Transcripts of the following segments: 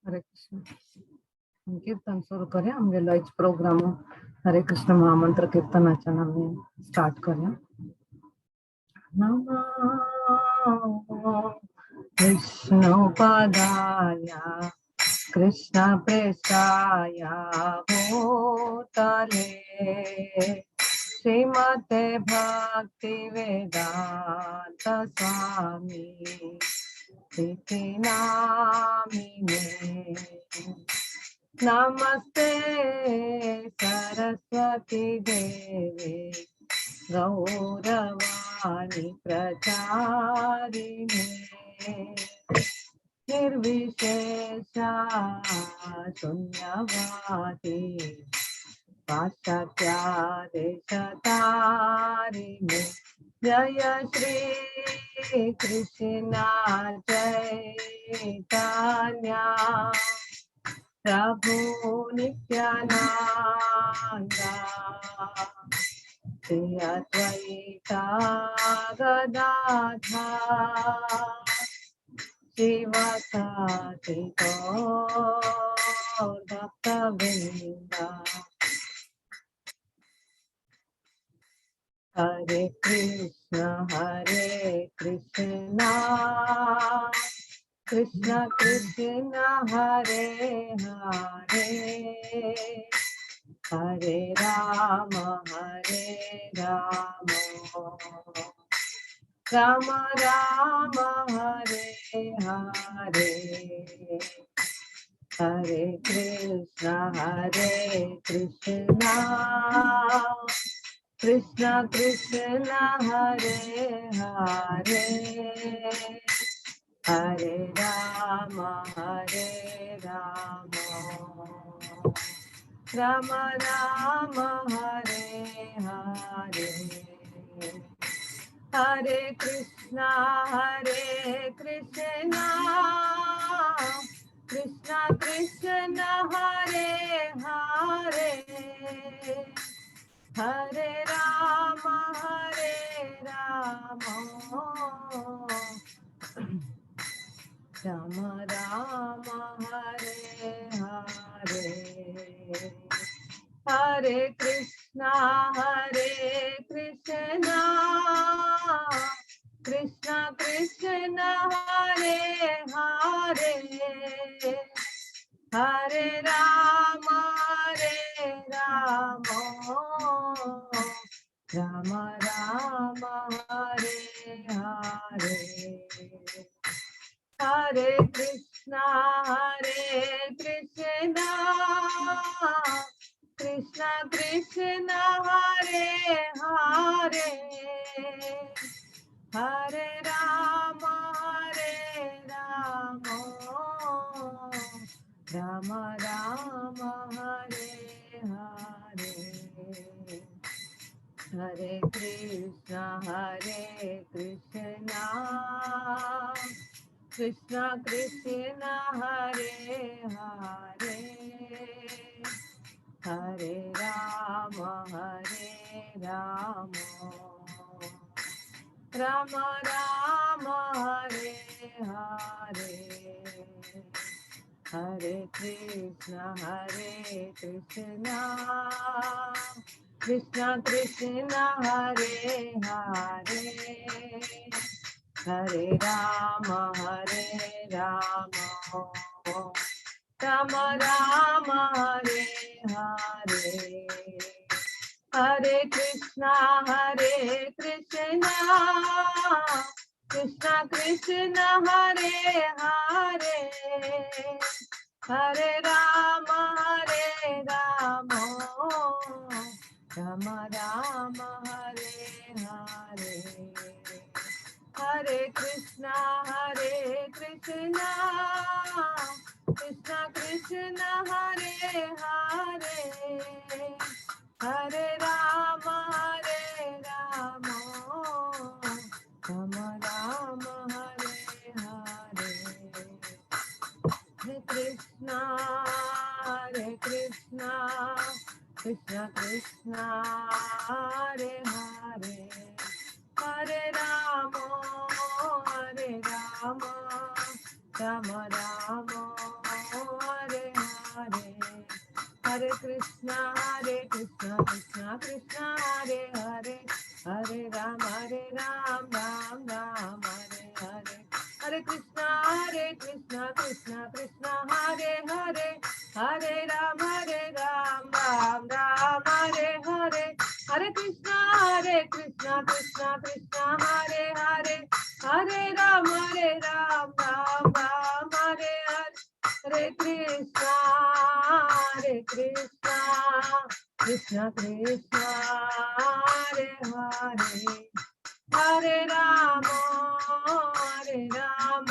हरे कृष्ण. कीर्तन सुरू करूया. आमगेलो आयज प्रोग्राम हरे कृष्ण महामंत्र कीर्तनाच्यान आमी स्टार्ट करूया. नमो विष्णुपदाय कृष्ण प्रेष्ठाय भूतले श्रीमते भक्ति वेदांत स्वामी इति नामिने. नमस्ते सरस्वती देवे गौरवाणी प्रचारिणे निर्विशेष शून्यवादी पाश्चात्य देशतारिणे. जय श्री कृष्ण चैतन्य प्रभु नित्यानंद श्री अद्वैत गदाधर श्रीवासादि गौर भक्तवृंद. हरे कृष्ण हरे कृष्ण कृष्ण कृष्ण हरे हरे हरे राम हरे राम राम राम हरे हरे. हरे कृष्ण हरे कृष्ण कृष्ण कृष्ण हरे हरे हरे राम हरे राम राम राम हरे हरे. हरे कृष्णा हरे कृष्णा कृष्णा कृष्ण हरे हरे हरे राम हरे राम राम राम हरे हरे. हरे कृष्णा हरे कृष्णा कृष्णा कृष्ण हरे हरे हरे राम हरे राम राम राम हरे हरे. हरे कृष्णा हरे कृष्णा कृष्ण कृष्ण हरे हरे हरे राम हरे राम राम राम हरे हरे. हरे कृष्ण हरे कृष्ण कृष्ण कृष्ण हरे हरे हरे राम हरे राम राम राम हरे हरे. हरे कृष्ण हरे कृष्ण कृष्ण कृष्ण हरे हरे हरे राम हरे राम राम राम हरे हरे. हरे कृष्णा हरे कृष्णा कृष्ण कृष्ण हरे हरे हरे राम हरे राम राम राम हरे हरे. हरे कृष्णा हरे कृष्णा कृष्ण कृष्ण हरे हरे हरे राम हरे राम राम राम हरे हरे. हरे कृष्णा हरे कृष्णा कृष्ण कृष्ण हरे हरे हरे राम हरे Ram Ram Ram Hare Krishna Hare Krishna Krishna Krishna Hare Hare, Hare Ram Hare Ram Ram Ram Hare Hare. Hare Krishna Hare Krishna Krishna Krishna Hare Hare, Hare Ram Hare Ram Ram Ram Hare Hare. Hare Krishna Hare Krishna Krishna Krishna Hare Hare, Hare Ram Hare Ram Ram Ram Hare Hare. Hare Krishna Hare Krishna Krishna Krishna Hare Hare, Hare Ram Hare Ram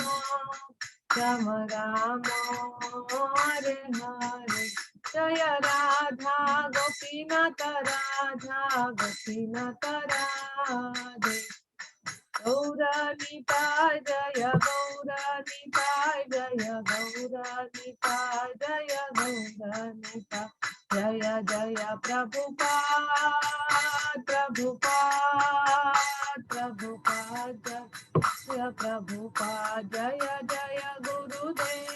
Ram Ram Hare Hare. Jai Radha Gopinath Radha Gopinath Radhe, Gaura Nitai Jai Gaura Nitai Jai Gaura Nitai Jai Gaura Nitai Jai Jai Prabhupada Prabhupada Prabhupada Jai Prabhupada Jai Jai Gurudev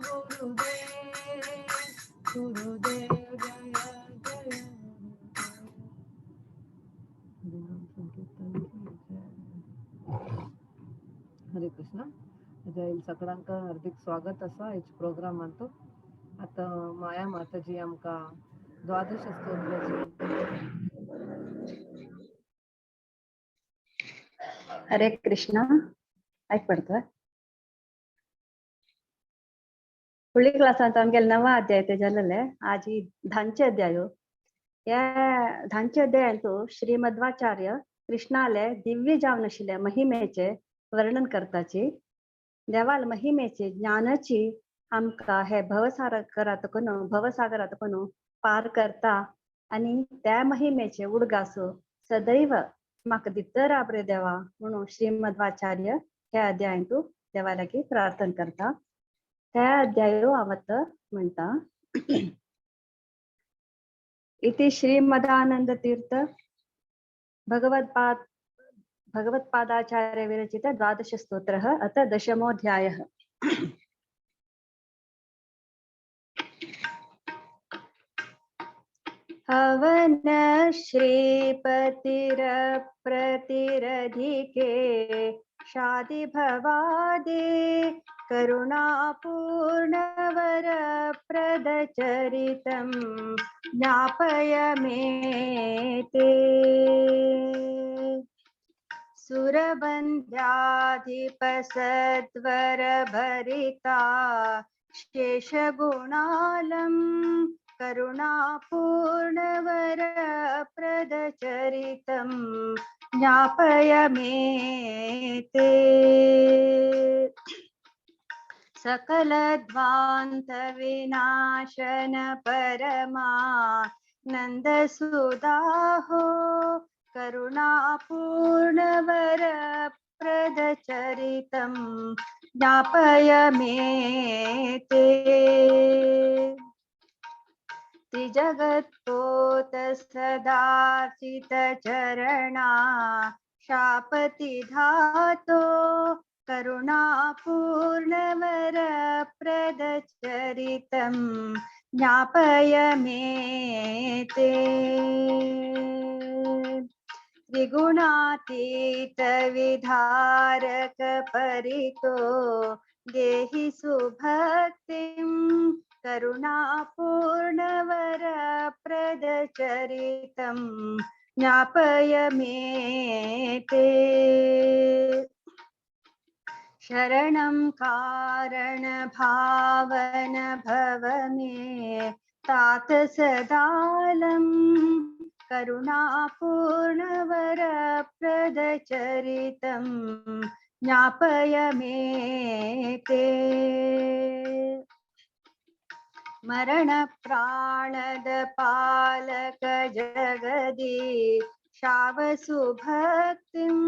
Gurudev Gurudev Jai Jai. Hare Krishna. जय सगळ्यांक हार्दिक स्वागत आसा हेच प्रोग्रामांत. आतां माया माताजी आमकां द्वादश स्तोत्राची. हरे कृष्णा. ऐक पडतोय फुडल्या क्लासांत आमगेले नवा अध्याय ते जालेले आजी धांचे अध्याय. ह्या धांचे अध्यायांतु श्रीमध्वाचार्य कृष्णाले दिव्य जावन आशिल्ले महिमेचे वर्णन करताची. देवाल महिमेचे ज्ञानाची आमकां हे भवसागरात भवसागरात कोण पार करता आनी त्या महिमेचे उडगास सदैव म्हाका दित राब रे देवा म्हणून श्रीमध्वाचार्य ह्या अध्यायांतु देवा लागीं प्रार्थना करता. त्या अध्यायो हांव आतां म्हणटा. इति श्रीमदानंद तीर्थ भगवत्पादाचार्य विरचित द्वादश स्तोत्रः अथ दशमोऽध्यायः. हवन श्रीपतिरप्रतिरधिके शादि भवादे करुणापूर्णवरप्रदचरितं ज्ञापय मे ते. सुरवन्द्याधिपसद्वरभरिता शेषगुणालं करुणापूर्णवरप्रदचरितं ज्ञापय मे ते. सकलध्वान्तविनाशन परमा नन्दसुदाहो करुणापूर्णवरप्रदचरितं ज्ञापय मे ते. त्रिजगत्पोत सदार्चितचरणा शापतिधातो करुणापूर्णवरप्रदचरितं ज्ञापय मे ते. त्रिगुणातीत विधारक परितो देहि सुभक्तिं करुणापूर्णवरप्रदचरितं ज्ञापय मे ते. शरणं कारण भावन भव मे तात सदालं करुणापूर्णवरप्रदचरितं ज्ञापय मे ते. मरण प्राणद पालक जगदी शावसुभक्तिं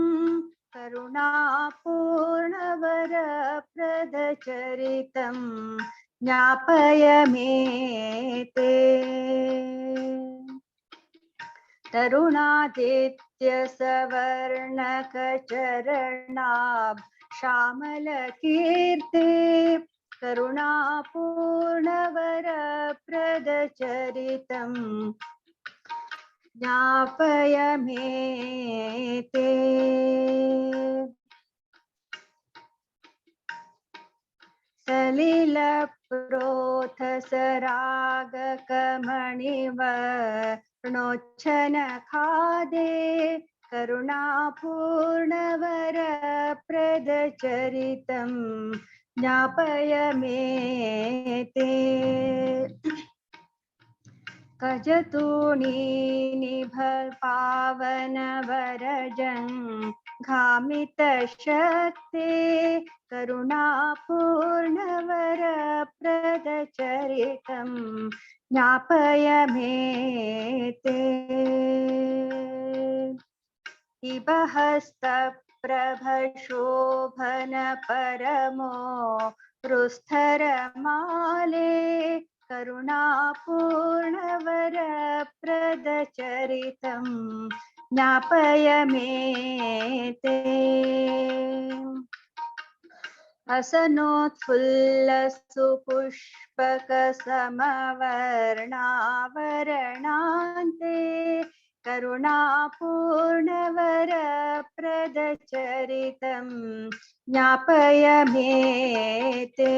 करुणापूर्णवरप्रदचरितं ज्ञापय मे ते. तरुणादित्य सवर्णकचरणाभ श्यामलकीर्ते करुणापूर्णवरप्रदचरितं करुणापूर्णवरप्रदचरितं ज्ञापय मे ते। सलिलप्रोथसरागकमणिवर्णोच्छन खादे करुणापूर्णवरप्रदचरितं ज्ञापय मे ते। कजतूणीनिभ पावनवरजं घामितशक्ते करुणापूर्णवरप्रदचरितं ज्ञापय मे ते। इबहस्तप्रभशोभन परमो पृस्थरमाले करुणापूर्णवरप्रदचरितं ज्ञापय मे ते। असनोत्फुल्लसुपुष्पकसमवर्णावरणान्ते करुणापूर्णवरप्रदचरितं ज्ञापय मे ते।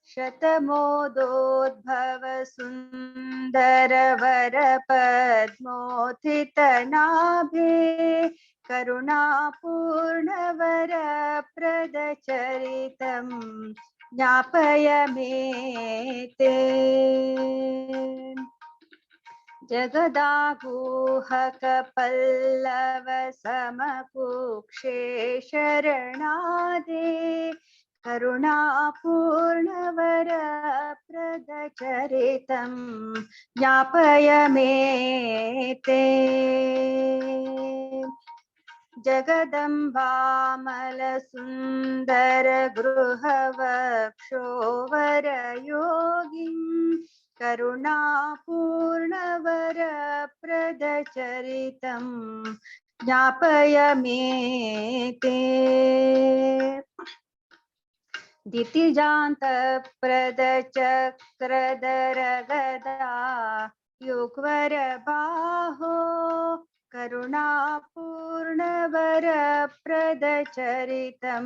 शतमोदोद्भव सुन्दरवरपद्मोत्थितनाभे करुणापूर्णवरप्रदचरितं ज्ञापय मे ते। जगदागूहकपल्लवसमकुक्षे शरणादे करुणापूर्णवरप्रदचरितं ज्ञापय मे ते। जगदम्बामलसुन्दरगृहवक्षोवरयोगिं करुणापूर्णवरप्रदचरितं ज्ञापय मे ते। दितिजान्तप्रदचक्रधरगदा युग्वरबाहो करुणापूर्णवरप्रदचरितं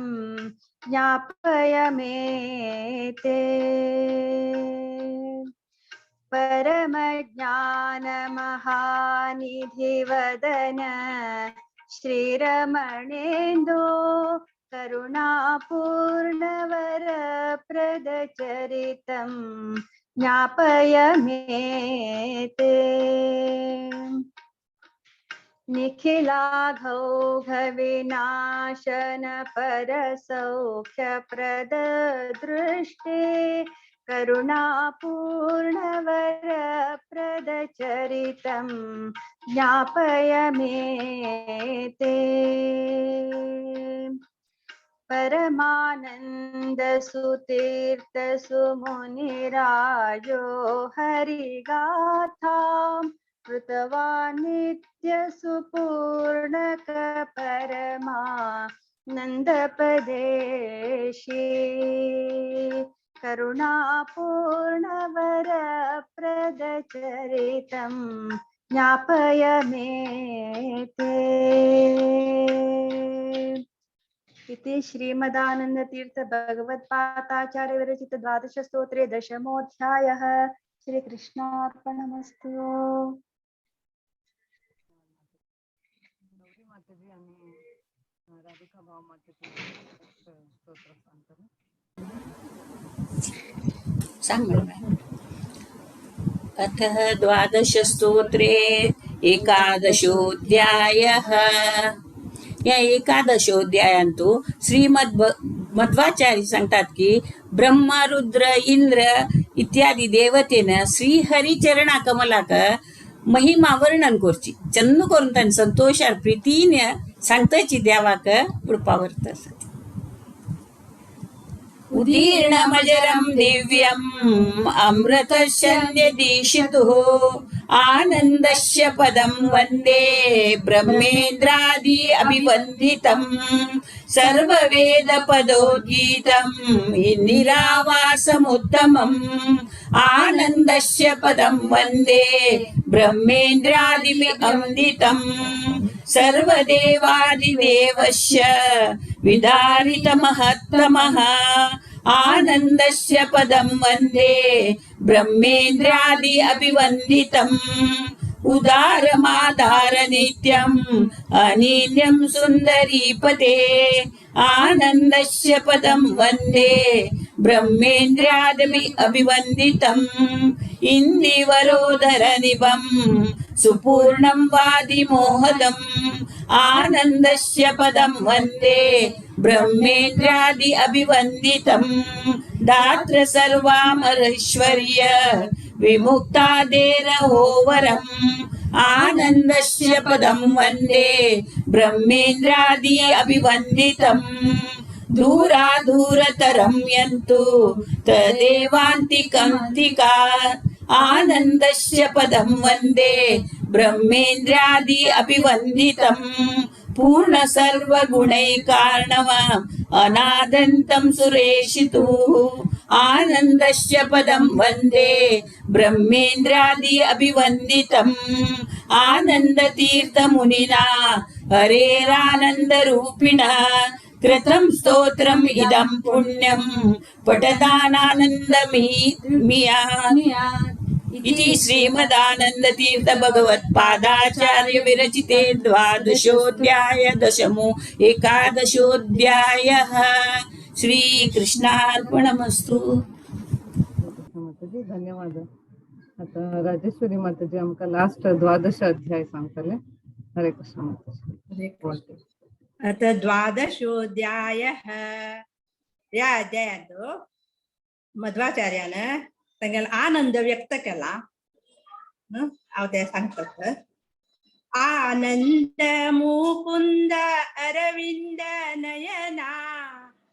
ज्ञापय मे ते। परमज्ञानमहानिधिवदन श्रीरमणेन्दो करुणापूर्णवरप्रदचरितं ज्ञापय मे ते। निखिलाघौघविनाशन परसौख्यप्रददृष्टे करुणापूर्णवरप्रदचरितं ज्ञापय मे ते। परमानन्दसुतीर्थसुमुनिराजो हरिगाथां कृतवान् नित्यसुपूर्णकपरमानन्दपदेशे करुणापूर्णवरप्रदचरितं ज्ञापय मे ते। इति श्रीमदानंद तीर्थ भगवत्पादाचार्य विरचित द्वादश स्तोत्रे दशमोऽध्यायः। श्री कृष्णार्पणमस्तु। गौरी माताजी आणि राधिका भाऊ माताजी स्तोत्र सांगतात. सांग मॅडम. अथ द्वादशस्तोत्रे एकादशोऽध्यायः. या एकादशोध्यायांतु श्रीमद मध्वाचार्य सांगतात की ब्रह्मा, रुद्र, इंद्र इत्यादी देवतेनं श्रीहरिचरणा कमलाक महिमा वर्णन करची चन्न करून तांणी संतोषार प्रीतीने सांगताची देवाक कृपावर्त. उदीर्णमजरं दिव्यम् अमृतशन्यदीशितुः आनन्दस्य पदं वन्दे ब्रह्मेन्द्रादि अभिवन्दितम् सर्ववेदपदोद्गीतम् इन्दिरावासमुत्तमम् आनन्दस्य पदं वन्दे ब्रह्मेन्द्रादिवन्दितम् सर्वदेवादिदेवस्य विदारितमहत्तमः आनन्दस्य पदं वन्दे ब्रह्मेन्द्रादि अभिवन्दितम् उदारमादार नित्यम् अनिन्यं सुन्दरीपते आनन्दस्य पदं वन्दे ब्रह्मेन्द्रादि अभिवन्दितम् इन्दिवरोदरनिभं सुपूर्णं वादिमोहदम् आनन्दस्य पदं वन्दे ब्रह्मेन्द्रादि अभिवन्दितम् दात्र सर्वामरैश्वर्य विमुक्तादेरहोवरम् आनन्दस्य पदं वन्दे ब्रह्मेन्द्रादि अभिवन्दितम् दूरादूरतरं यन्तु तदेवान्तिकन्तिका आनन्दस्य पदं वन्दे ब्रह्मेन्द्रादि अभिवन्दितम् पूर्ण सर्वगुणैकार्णव अनादन्तं सुरेशितुः आनन्दस्य पदं वन्दे ब्रह्मेन्द्रादि अभिवन्दितम् आनन्दतीर्थमुनिना हरेरानन्दरूपिणा कृतं स्तोत्रम् इदं पुण्यं पठतानानन्दमिया इति श्रीमदानन्दतीर्थ भगवत्पादाचार्य विरचिते द्वादशोऽध्याय दशमो एकादशोऽध्यायः. श्रीकृष्णार्पणमस्तु. माताजी, धन्यवाद. आता राजेश्वरी माताजी आमकां लास्ट द्वादश अध्याय सांगतले. हरे कृष्ण माताजी. अथ द्वादशोऽध्यायः. ह्या अध्यायांत मध्वाचार्यान तांगेलो आनंद व्यक्त केला. हांव तें सांगता. आनंद मुकुंद अरविंद नयना,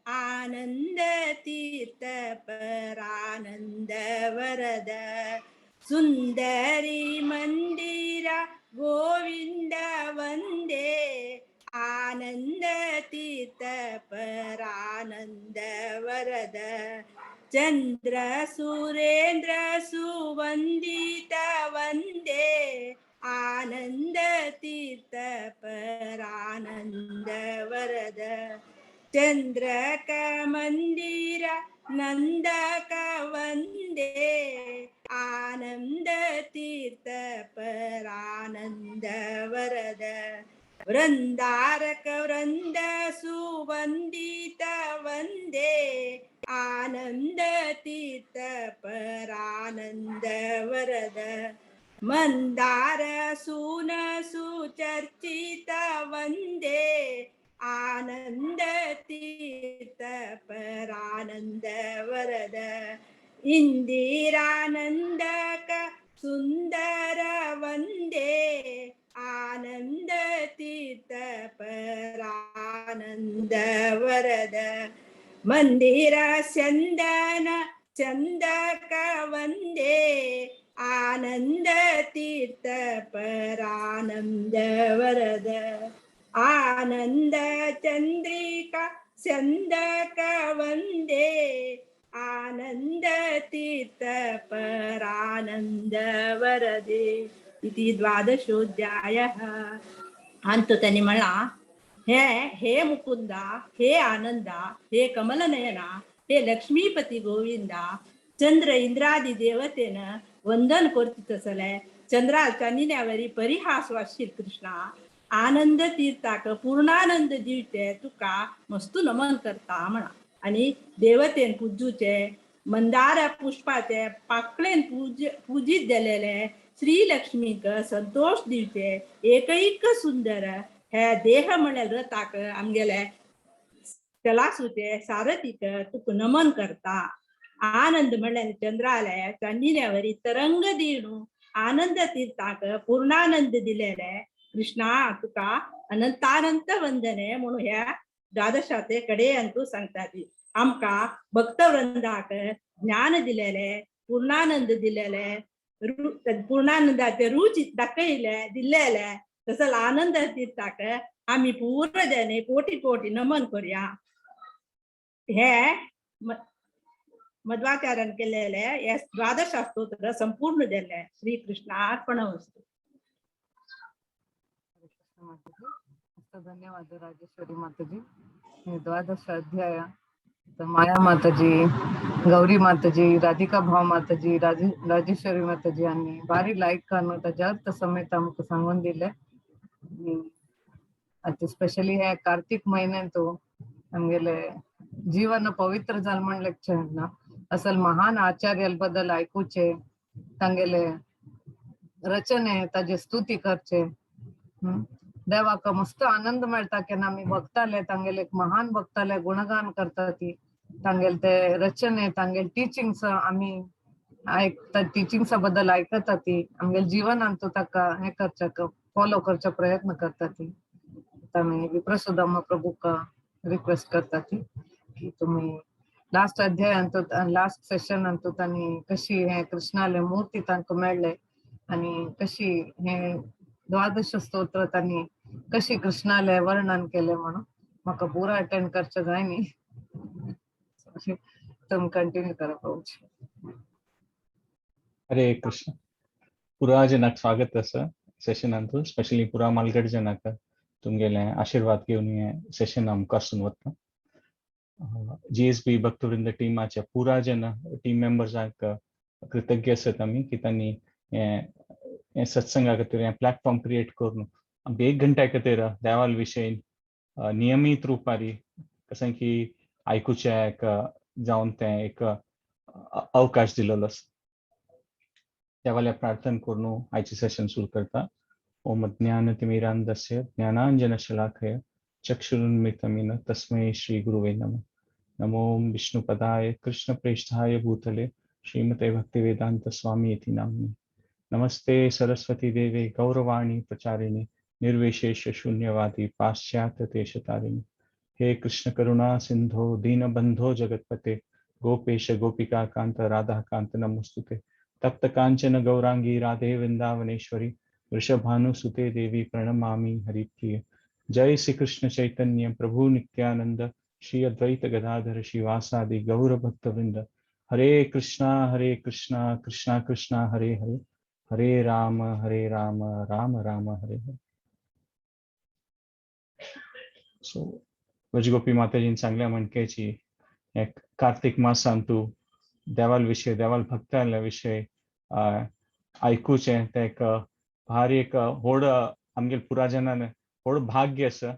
आनंद तीर्थ परानंद वरद, सुंदरी मंदिरा गोविंद वंदे, आनंद तीर्थ परानंद वरद, चंद्र सुरेंद्र सुवंदित वंदे, आनंद तीर्थ परानंद वरद, चंद्रक मंदिर नंदक वंदे, आनंद तीर्थ परानंद वरद, वृंदारक वृंद सुवंदित वंदे, आनंद तीर्थ परानंद वरद, मंदार सून सुचर्चित वंदे, आनंद तीर्थ परानंद वरद, इंदिरानंदक सुंदर वंदे, आनंद तीर्थ परानंद वरद, मंदिर चंदन चंदक वंदे, आनंद तीर्थ परानंद वरद, आनंद चंद्रिका चंदक वंदे, आनंद तीर्थ परानंद वरदे. इति द्वादशोध्यायः. अंत त्यांनी म्हणला, हे हे मुकुंदा, हे आनंदा, हे कमलनयना, हे लक्ष्मीपती गोविंदा, चंद्र इंद्रादी देवतेनं वंदन करती तसले चंद्रा चांदिन्यावरी परिहास वाशील कृष्णा, आनंद तीर्थाक पूर्णानंद दिवचे तुका मस्तू नमन करता म्हणा. आणि देवतेन पूजूचे मंदार पुष्पाचे पाकळेन पूजित दिलेले श्री लक्ष्मीक संतोष दिवचे एकैक सुंदर हे देह म्हणल्यार रथाक आमगेले कलासुचे सारथीक तुका नमन करता. आनंद म्हणल्यार चंद्राले चांदिन्यावरी तरंग दिणू आनंद तीर्थाक पूर्णानंद दिलेले कृष्णा तुका अनंतानंत वंदने म्हणून ह्या द्वादशाते कडे अंतू सांगता ती. आमकां भक्तवृंदाक ज्ञान दिलेले, पूर्णानंद दिलेले, पूर्णानंदाचे रुच दाखयले दिलेले तसं आनंद तीर्थाक आमी पूर्ण जने कोटी कोटी नमन करूया. हे मध्वाचार्यान केलेले हे द्वादश स्तोत्र संपूर्ण दिले. श्री कृष्णार्पण वस्तू. हरे कृष्ण माताजी. मस्त धन्यवाद राजेश्वरी माताजी. हे द्वादश अध्याय तर माया माताजी, गौरी माताजी, राधिका भाव माताजी, राजेश्वरी माताजी यांनी भारी लायक काढून ताच्या अर्थ समेत आमकां सांगून दिले. आणि आतां स्पेशली हे कार्तिक म्हयन्यांत आमगेले जीवन पवित्र जाल म्हणल्यार ना, असल महान आचार्य बद्दल आयकुचे, तांगेले रचने ताजे स्तुती करचे. देवाक मस्त आनंद मेळटा केन्ना आमी भक्ताले तांगेले एक महान भक्ताले गुणगान करता ती तांगेले ते रचने, तांगेले टिचिंग्स आमी आयकता, टिचिंग्सा बद्दल आयकता ती आमगेले जीवनांत ताका हें करच्याक फॉलो करचो प्रयत्न करता ती. आमी विप्रसुदामा प्रभूक रिक्वेस्ट करता ती की तुमी लास्ट अध्यायांत, लास्ट सेशनांत तांणी कशी हे कृष्णाले मूर्ती तांकां मेळ्ळे आणि कशी हे द्वादश स्तोत्र तांणी कशी कृष्णाले वर्णन केले म्हणून. म्हाका पुरा अटेंड करचें जाय न्ही, तुमी कंटिन्यू करा प्रभूजी. हरे कृष्ण. पुरा जनाक स्वागत आसा सेशनांतू, स्पेशली पुरा मालगड जनाक. तुमगेले आशीर्वाद घेवन हे सेशन मुखार वता. जीएसबी भक्तवृंद टीमाच्या पुरा जन टीम मेंबर्सांक कृतज्ञ आसात आमी की तांणी हे सत्संगा खातीर हे प्लॅटफॉर्म क्रिएट करून आमकां एक घंट्या खातीर देवाल विशय नियमीत रुपारी कशें की आयकुचें एक जावन तें एक अवकाश दिलेलो आसा. देवाल्या प्रार्थना करून आयचें सेशन सुरू करता. ओम अज्ञानतिमिरान्धस्य ज्ञानाञ्जनशलाकया चक्षुरुन्मीलितं येन तस्मै श्रीगुरुवे नमः. नमो विष्णुपदाय कृष्णप्रेष्ठाय भूतले श्रीमते भक्तिवेदांत स्वामी इति नाम्नि. नमस्ते सरस्वती देवे गौरवाणी प्रचारिणे निर्विशेष शून्यवादी पाश्चात्य देशतारिणे. हे कृष्ण करुणा सिंधो दीनबंधो जगतपते गोपेश गोपिका कांत राधा कांत नमोस्तुते. तप्त कांचन गौरांगी राधे वृंदावनेश्वरी वृषभानुसुते देवी प्रणमामि हरिप्रिय. जय श्री कृष्ण चैतन्य प्रभु नित्यानंद श्री अद्वैत गदाधर श्रीवासादि गौर भक्त वृंद. हरे कृष्णा कृष्णा कृष्णा हरे हरे, हरे राम राम राम हरे हरे. सो वजगोपी माताजीन सांगल्या म्हणकेची एक कार्तिक मासान तूं देवाल विशय, देवाल भक्ताल्या विशय आयकुचें तें एक भारी एक व्हड आमगेले पुराजनान व्हड भाग्य आसा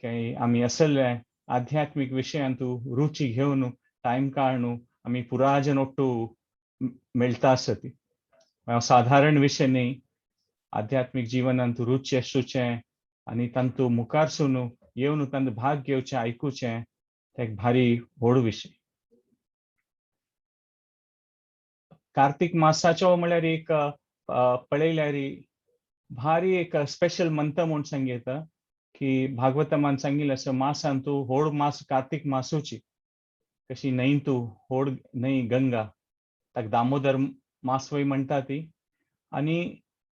की आमी असले आध्यात्मीक विशयांतू रुची घेवन टायम काडून आमी पुराजन ಒಟ್ಟು मेळटा आसा. ती साधारण विशय न्ही. आध्यात्मीक जिवनांत रुची आसूचें आनी तांतू मुखार सून येवन तांतू भाग घेवचें, आयकुचें तें एक भारी व्हड विशय. कार्तिक मासाचो म्हळ्यार एक पळयल्यार भारी एक स्पेशल मंत्र म्हूण सांगता की भागवतमान सांगिल्लें आसा मासान तूं व्हड मास कार्तिक मासूची कशी न्हंय तूं व्हड न्हंय गंगा ताका दामोदर मासवय म्हणटा ती. आनी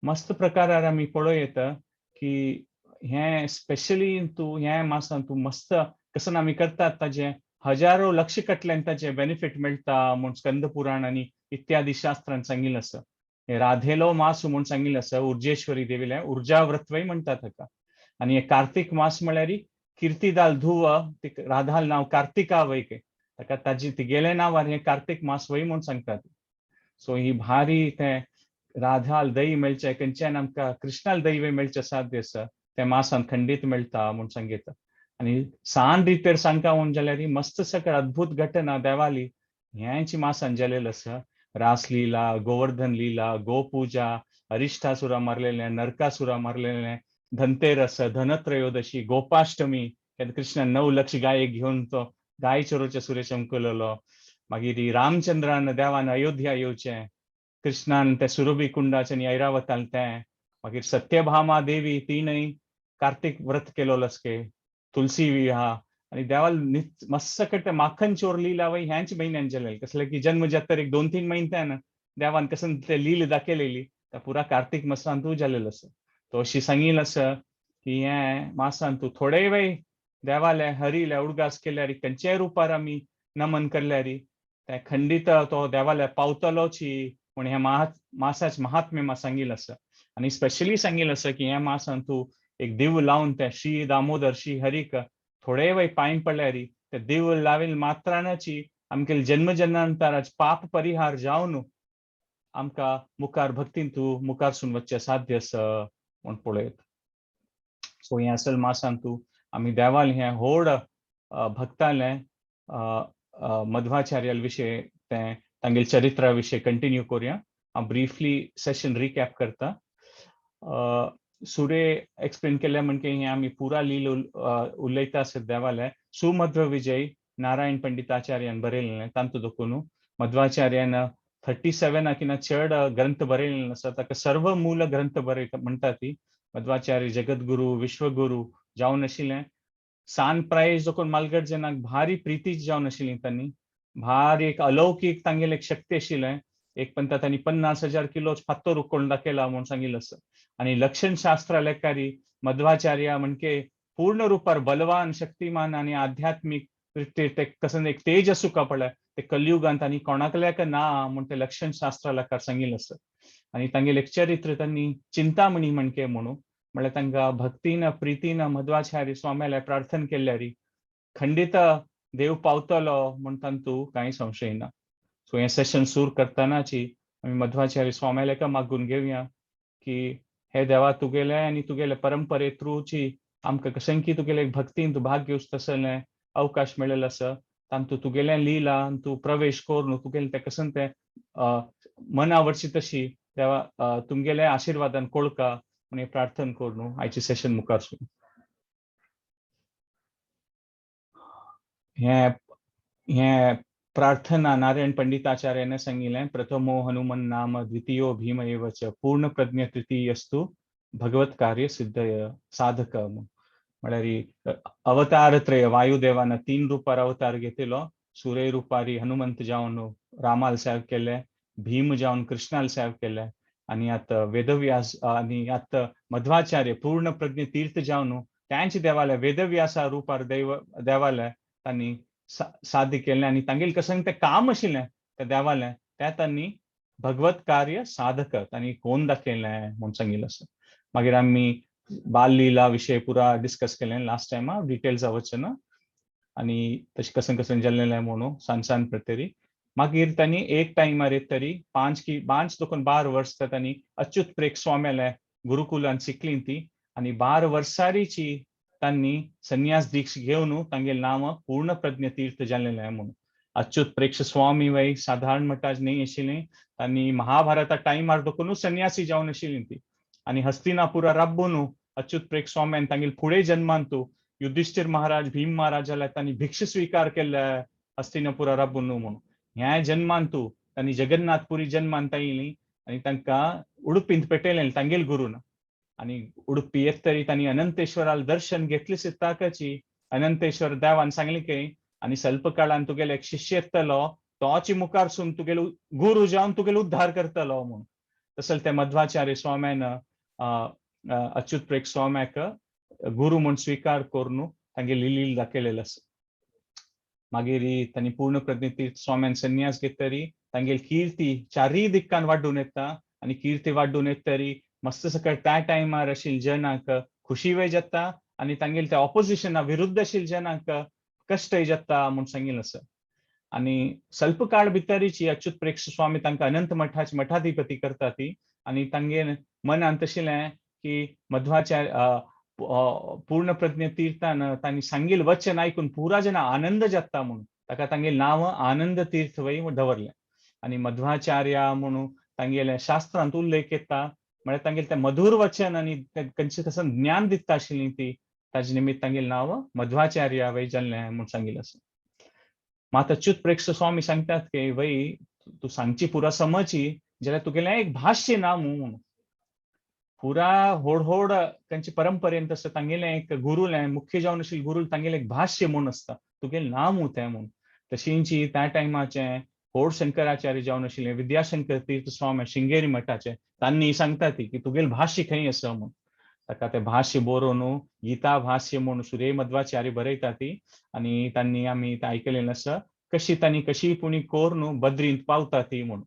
मस्त प्रकारार आमी पळोवं येता की हें स्पेशली तूं ह्या मासान तूं मस्त कसं आमी करतात ताजें हजारो लक्ष कटल्यान ताजें बेनिफीट मेळटा म्हूण स्कंद पुराण आनी इत्यादी शास्त्रान सांगिल्लें आसा. राधेलो मास म्हूण सांगिल्लें आसा उर्जेश्वरी देवीलें उर्जाव्रतवय म्हणटा ताका. आनी हे कार्तिक मास म्हळ्यार किर्तीदाल धुव राधाल नांव कार्तिका वय ताका ताजी तिगेले नांवार हें कार्तिक मास वय म्हूण सांगतात. सो ही भारी तें राधाल दही मेळचें खंयच्यान आमकां कृष्णाल दही मेळचें साध्य आसा त्या मासान खंडीत मेळटा म्हूण सांगता. आनी सान रितेर सांगता म्हूण जाल्यार मस्त सगळं अद्भुत घटना देवाली ह्यांची मासान जालेलो आसा. रासलीला, गोवर्धन लीला, गोपूजा, अरिष्टासुरा मारलेले, नरकासुरा मारलेले, धनतेरस, धनत्रयोदशी, गोपाष्टमी, कृष्णान 9 लक्ष गाय घेवन तो गाय चोरोच्या सुरे चमकलेलो. मागीर रामचंद्रान देवान अयोध्या येवचें, कृष्णान ते सुरभी कुंडाचे आनी ऐरावतान तें, मागीर सत्यभामा देवी तिणें कार्तिक व्रत केलो लसके, तुलसी विवाह आणि देवाल मस्त ते माखन चोर लीला वय ह्यांच म्हयन्यान जालेले कसले की जन्म जातर एक 2-3 म्हयन्यान देवान कसन ते लील दाखयलेली त्या पुरा कार्तिक मासांतू जालेलो आसा. तो अशी सांगील आसा की हे मासान तूं थोडे वेळ देवाले हरीले उडगास केल्यार खंयच्याय रुपार आमी नमन करल्यार ते खंडीत तो देवाले पावतलोची म्हण ह्या मासाच महात्म्य म्हाका सांगील आसा. आनी स्पेशली सांगील आसा की ह्या मासान तूं एक दिव लावन त्या श्री दामोदर श्री हरीक थोडे वेळ पांय पडल्यार ते देव लावेल मात्रानाची आमगे जन्म जन्मांतराच पाप परिहार जावन आमकां मुखार भक्तीन तूं मुखार सून वचचें साध्य आसा म्हूण पळयत. सो हें असल मासान तूं आमी देवाल हें व्हड भक्तालें मध्वाचार्याल विशय तें तांगेले चरित्रा विशय कंटिन्यू करुया. हांव ब्रीफली सेशन रिकॅप करता. सुरे एक्सप्लेन केल्या म्हणजे हें आमी पुरा लील उलयता आसत देवाले सुमध्व विजय नारायण पंडिताचार्यान बरयलें तांतू देखून मध्वाचार्यान 37 किंवा चड ग्रंथ बरयलेले आसा. ताका सर्व मूल ग्रंथ बरयता म्हणटा ती. मध्वाचार्य जगद्गुरू विश्वगुरू जावन आशिल्लें. सान प्रायज देखून मालगड जनाक भारी प्रिती जावन आशिल्ली तांणी. भारी एक अलौकीक तांगेले एक शक्ती आशिल्लें. एक पंता तांणी 50,000 किलो फात्तो रुकोवन दाखयला म्हूण सांगिल्लें आसा. आनी लक्षण शास्त्र लेखारी मध्वाचार्य म्हणके पूर्ण रुपार बलवान शक्तिमान आनी आध्यात्मीक ते कसन एक तेज आसूका पळय ते कलयुगांत आनी कोणाकल्याक ना म्हूण ते लक्षण शास्त्र लेखार सांगिल्लें आसा. आनी तांगेले एक चरित्र तांणी चिंतामणी म्हणके म्हणू म्हळ्यार तांकां भक्तीन प्रितीन मध्वाचार्य स्वाम्याला प्रार्थना केल्यारी खंडीत देव पावतलो म्हूण तांतू कांय संशय ना. सो हें सेशन सुरू करतनाची आमी मध्वाचार्य स्वाम्यालेका मागून घेवया की हे देवा तुगेले आनी तुगेले परंपरे थ्रूची आमकां कशें तुगेले भक्तीन तूं भाग घेवचो तसलें अवकाश मेळिल्लो आसा. तांतू तुगेलें लिला तूं प्रवेश करून तुगेलें तें कशें तें मनावरची तशी देवा तुमगेल्या आशिर्वादान कोळका म्हण प्रार्थना करून आयचे सेशन मुखार सुरू. हें प्रार्थना नारायण पंडिताचार्याने सांगिल्लें. प्रथमो हनुमन नाम द्वितीयो भीम एव च पूर्ण प्रज्ञ तृतीयस्तु भगवत कार्य सिद्धय साधक. म्हळ्यार अवतार त्रय वायुदेवान 3 रुपार अवतार घेतलो. सूर्य रुपारी हनुमंत जावन रामाल सेव केले, भीम जावन कृष्णाल सेव केले आनी आतां वेदव्यास आनी आतां मध्वाचार्य पूर्ण प्रज्ञ तीर्थ जावन त्यांचे देवाले वेदव्यासा रुपार देवाले तांणी साध्य केलें. आनी तांगेले कशें तें काम आशिल्लें त्या देवालें तें तांणी भगवत कार्य साधक तांणी कोण दाखयलें म्हूण सांगिल्लें आसा. मागीर आमी बाल लिला विशय पुरा डिस्कस केलें लास्ट टायमा डिटेल्स वचना ना आनी तशें कशें कशें जाल्लें म्हणून सान सान प्रतरी. मागीर तांणी एक टायमार येत तरी 5 देखून 12 वर्स तांणी अच्युत प्रेक स्वाम्याले गुरुकुलान शिकली ती आनी 12 वर्सारीची तांणी संन्यास दीक्ष घेवन तांगेले नांव पूर्ण प्रज्ञ तीर्थ जाल्लें म्हणून. अच्युत प्रेक्ष स्वामी वय साधारण मठाज न्हय आशिल्लें. तांणी महाभारता टायमार देखून संन्यासी जावन आशिल्ली ती. आनी हस्तिनापुरा राबून अच्युत प्रेक्ष स्वाम्यान तांगेले फुडें जन्मांतू युधिष्ठिर महाराज भीम महाराज जाल्यार तांणी भिक्ष स्विकार केल्ले हस्तिनापुरा राबून म्हणून. ह्या जन्मांतू तांणी जगन्नाथपुरी जन्मान येयली आनी तांकां उडुपींत पेटयलें तांगेले गुरून. आनी उडुपी येत तरी तांणी अनंतेश्वराल दर्शन घेतले सिद्धाकाची अनंतेश्वर देवान सांगलें की आनी स्वल्प काळान तुगेले एक शिष्य येतलो तोची मुखार सून तुगेलो गुरू जावन तुगेलो उद्धार करतलो म्हणून. तसले ते मध्वाचार्य स्वाम्यान अच्युत प्रेक स्वाम्याक गुरू म्हूण स्विकार करून तांगेली लील दाखयलेलो आसा. मागीर तांणी पूर्ण प्रज्ञ तीर्थ स्वाम्यान संन्यास घेतरी तांगेली कीर्ती चारीय दिक्कान वाडून येता आनी कीर्ती वाडून येतरी मस्त सकळ त्या टायमार आशिल्ले जनांक खुशी वे जाता आनी तांगेले त्या ऑपोजिशना विरुद्ध आशिल्ले जनांक कश्टय जाता म्हूण सांगिल्लें आसा. आनी स्वल्प काळ भितरीची अच्युत प्रेक्ष स्वामी तांकां अनंत मठाचे मठाधिपती करता ती आनी तांगे मनांत आशिल्लें की मध्वाचार्य पूर्ण प्रज्ञ तीर्थान तांणी सांगिल्लें वचन आयकून पुरा जना आनंद जाता म्हणून ताका तांगेलें नांव आनंद तीर्थ वय दवरलें. आनी मध्वाचार्य म्हणून तांगेल्या शास्त्रांत उल्लेख येता म्हळ्यार तांगेलें तें मधुर वचन आनी खंयचें कसं ज्ञान दिता आशिल्ली ती ताजे निमित्त तांगेलें नांव मध्वाचार्य वय जाल्लें म्हूण सांगिल्लें आसा. मात अच्युत प्रेक्ष स्वामी सांगतात की वय तूं सांगची पुरा समजी जाल्यार तुगेलें एक भाश्य ना म्हणून. पुरा होड होड तांचे परंपरेन तसो तांगेलें एक गुरूलें मुख्य जावन आशिल्ले गुरू तांगेलें एक भाश्य म्हूण आसता, तुगेलें नाम तें म्हूण. तशींची त्या टायमाचें होड शंकराचार्य जावन आशिल्ले विद्याशंकर तीर्थ स्वामी शृंगेरी मठाचे, तांणी सांगता ती की तुगेलें भाश्य खंय आसा म्हूण. ताका तें भाश्य बरोवन गीता भाश्य म्हूण सुरे मध्वाचार्य बरयता ती. आनी तांणी आमी तें आयकलें आसा कशी तांणी कशी पुणी करून बद्रींत पावता ती म्हूण.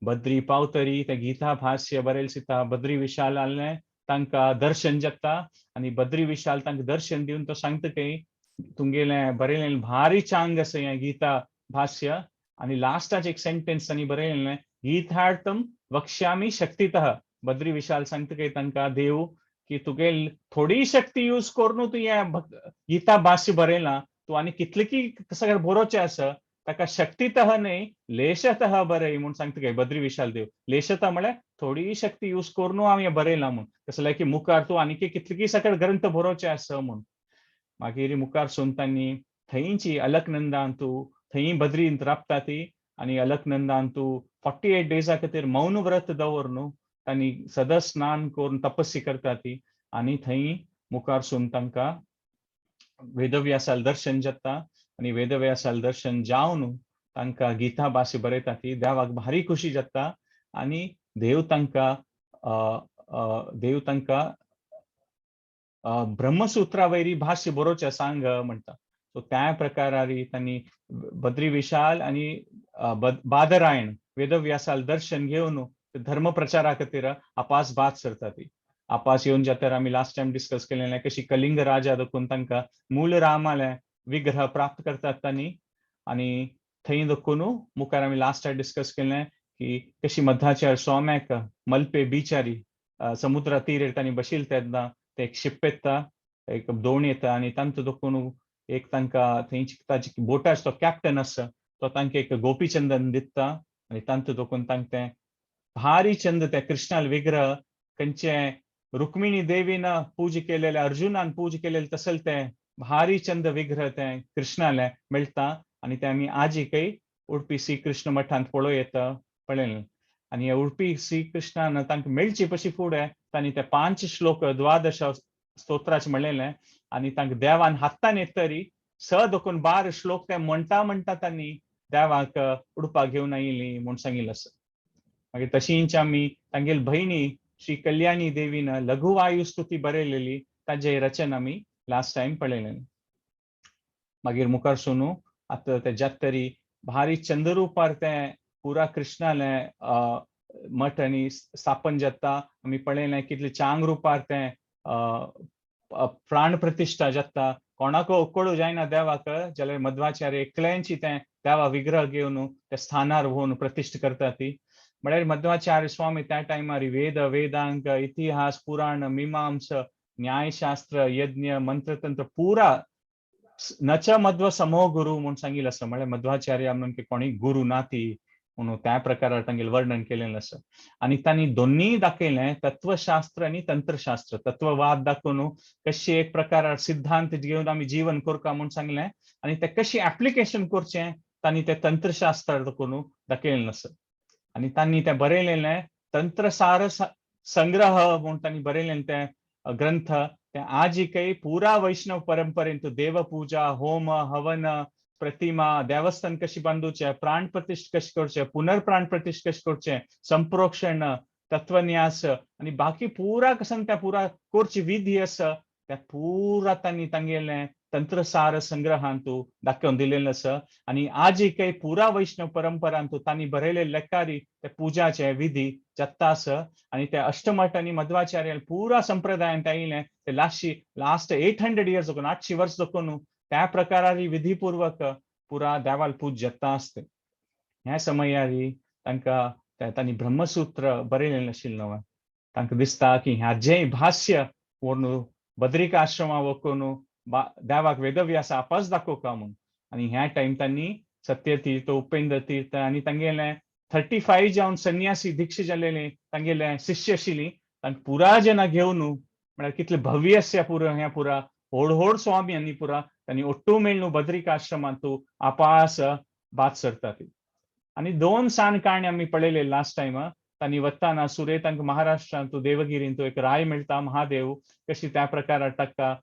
बद्री पावतरी ते गीता भाश्य बरयल सीता बद्री विशाल आसलें तांकां दर्शन जाता. आनी बद्री विशाल तांकां दर्शन दिवन तो सांगता की तुमगेलें बरयलें भारी चांग आसा हें गीता भाश्य. आनी लास्टाचें एक सेंटेन्स तांणी बरयलें, गीतार्थम वक्ष्यामी शक्तितः. बद्री विशाल सांगता की तांकां देव की तुगेल थोडी शक्ती यूज करून तूं हें गीता भाश्य बरयलां, तूं आनी कितले की सगळें बरोवचें आसा ताका शक्तितः न्हय लेशतः बरय म्हूण सांगता काय बद्री विशाल देव. लेशतः म्हळ्यार थोडी शक्ती यूज करून हांव हें बरयलां म्हूण. तसो की मुखार तूं आनीक कितले सगळे ग्रंथ बरोवचे आसा म्हूण. मागीर मुखार सून तांणी थंयची अलकनंदान तूं थंय बद्रींत राबता ती. आनी अलकनंदान तूं 48 डेजा खातीर मौन व्रत दवर न्हू, तांणी सदां स्नान करून तपस्या करता ती. आनी थंय मुखार सून तांकां वेदव्यासाल दर्शन जाता. आनी वेदव्यासाल दर्शन जावन तांकां गीता भाश्य बरयता ती. देवाक भारी खुशी जाता आनी देव तांकां देव तांकां ब्रह्मसूत्रा वयरी भाश्य बरोवचें सांग म्हणटा. सो त्या प्रकारारी तांणी बद्री विशाल आनी बादरायण वेदव्यासाल दर्शन घेवन धर्म प्रचारा खातीर आपास भात सरता ती. आपास येवन जाल्यार आमी लास्ट टायम डिस्कस केलें कशी कलिंग राजा दाखोवन तांकां मूल रामाले विग्रह प्राप्त करतात तांणी. आनी थंय दाखोवन मुखार आमी लास्ट टायम डिस्कस केलें की कशी मध्वाचार्य स्वाम्याक मल्पे बिचारी समुद्रा तीर तांणी बशिल्ले तेन्ना ते एक शिप येता, एक दोण येता आनी तांचो दाखोवन एक तांकां थंय ताजी बोटाचो तो कॅप्टन आसा तो तांकां एक गोपीचंदन दिता. आनी तांचो दाखोवन तांकां तें भारी चंद त्या कृष्णाल विग्रह खंयचे रुक्मिणी देवीन पूजा केलेले अर्जुनान पूजा केलेले तसल तें भारी चंद विग्रह तें कृष्णाले मेळटा. आनी तें आमी आजीकय उडपी श्री कृष्ण मठांत पळोवं येता पळयलें. आनी ह्या उडपी श्री कृष्णान तांकां मेळची पशी फुडें तांणी ते 5 श्लोक द्वादश स्तोत्राचे म्हणलेलें. आनी तांकां देवान हातान येतरी 6 दोकून 12 श्लोक ते म्हणटा म्हणटा तांणी देवाक उडपाक घेवन आयिल्ली म्हूण सांगिल्लें आसा. मागीर तशींच आमी तांगेली भयणी श्री कल्याणी देवीन लघुवायु स्तुती बरयलेली ताजे रचन आमी लास्ट टायम पळयलें. मागीर मुखार सोनू आतां ते जातरी भारी चंद्रुपार तें पुरा कृष्णालें मठ आनी स्थापन जाता. आमी पळयलें कितले चांग रुपार तें प्राण प्रतिश्ठा जाता. कोणाको उकडू जायना देवाक जाल्यार मध्वाचार्य एकल्यांची तें देवा विग्रह घेवन ते स्थानार व्हरून प्रतिश्ठा करता ती. म्हळ्यार मध्वाचार्य स्वामी त्या टायमार वेद वेदांग इतिहास पुराण मीमांस न्यायशास्त्र यज्ञ मंत्रतंत्र पुरा नच मध्व समो गुरु म्हूण सांगिल्लें आसा. म्हळ्यार मध्वाचार्य म्हणून की कोणी गुरु ना ती म्हणून त्या प्रकारार तांगेलें वर्णन केलेलें आसा. आनी तांणी दोन्ही दाखयलें तत्वशास्त्र आनी तंत्रशास्त्र. तत्ववाद दाखोवन कशें एक प्रकारार सिद्धांत घेवन आमी जीवन करता म्हूण सांगलें आनी तें कशें एप्लिकेशन करचें तांणी तें तंत्रशास्त्र दाखोवन दाखयलें आसा. आनी तांणी तें बरयलेलें तंत्रसार संग्रह म्हूण तांणी बरयलें तें ग्रंथ. तें आजीकय पुरा वैष्णव परंपरेंत देवपूजा होम हवन प्रतिमा देवस्थान कशी बांदूचे प्राण प्रतिष्ठा कशी करचे पुनर्प्राण प्रतिष्ठा कशी करचे संप्रोक्षण तत्वन्यास आनी बाकी पुरा कसं त्या पुरा करची विधी आसा त्या पुरा तांणी तांगेलें तंत्रसार संग्रहांतू दाखोवन दिलेलें आसा. आनी आजीकय पुरा वैष्णव परंपरांतू तांणी बरयले लेखारी ते पुजाचे विधी जाता आसा. आनी ते अष्टमठ आनी मध्वाचार्य पुरा संप्रदायांत आयिल्लें ते लास्ट 800 इयर्स दाखोवन 800 वर्स दाखोवन त्या प्रकारारी विधीपूर्वक पुरा देवाल पूज जाता आसते. ह्या समयारी तांकां तांणी ब्रह्मसूत्र बरयलें आशिल्लें न्हय. तांकां दिसता की ह्याजें भाश्य व्हरून बद्रिका आश्रमा वचून देवाक वेदव्यास आपास दाखोवका म्हूण. आनी ह्या टायम तांणी सत्यतीर्थ उपेंद्र तीर्थ आनी तांगेलें 35 जावन संन्यासी दीक्षा जालेले तांगेले शिष्य आशिल्ली तांकां पुरा जना घेवन म्हळ्यार कितले भव्य आसा पुरा ह्या पुरा होड होड स्वामी आनी पुरा तांणी ಒಟ್ಟು मेळ्ळू बद्रिका आश्रमांतू आपास भात सरता ती. आनी 2 सान काणी आमी पळयले लास्ट टायम. तांणी वताना सुरे तांकां महाराष्ट्रांतू देवगिरींतू एक राय मेळटा महादेव कशी त्या प्रकारार ताका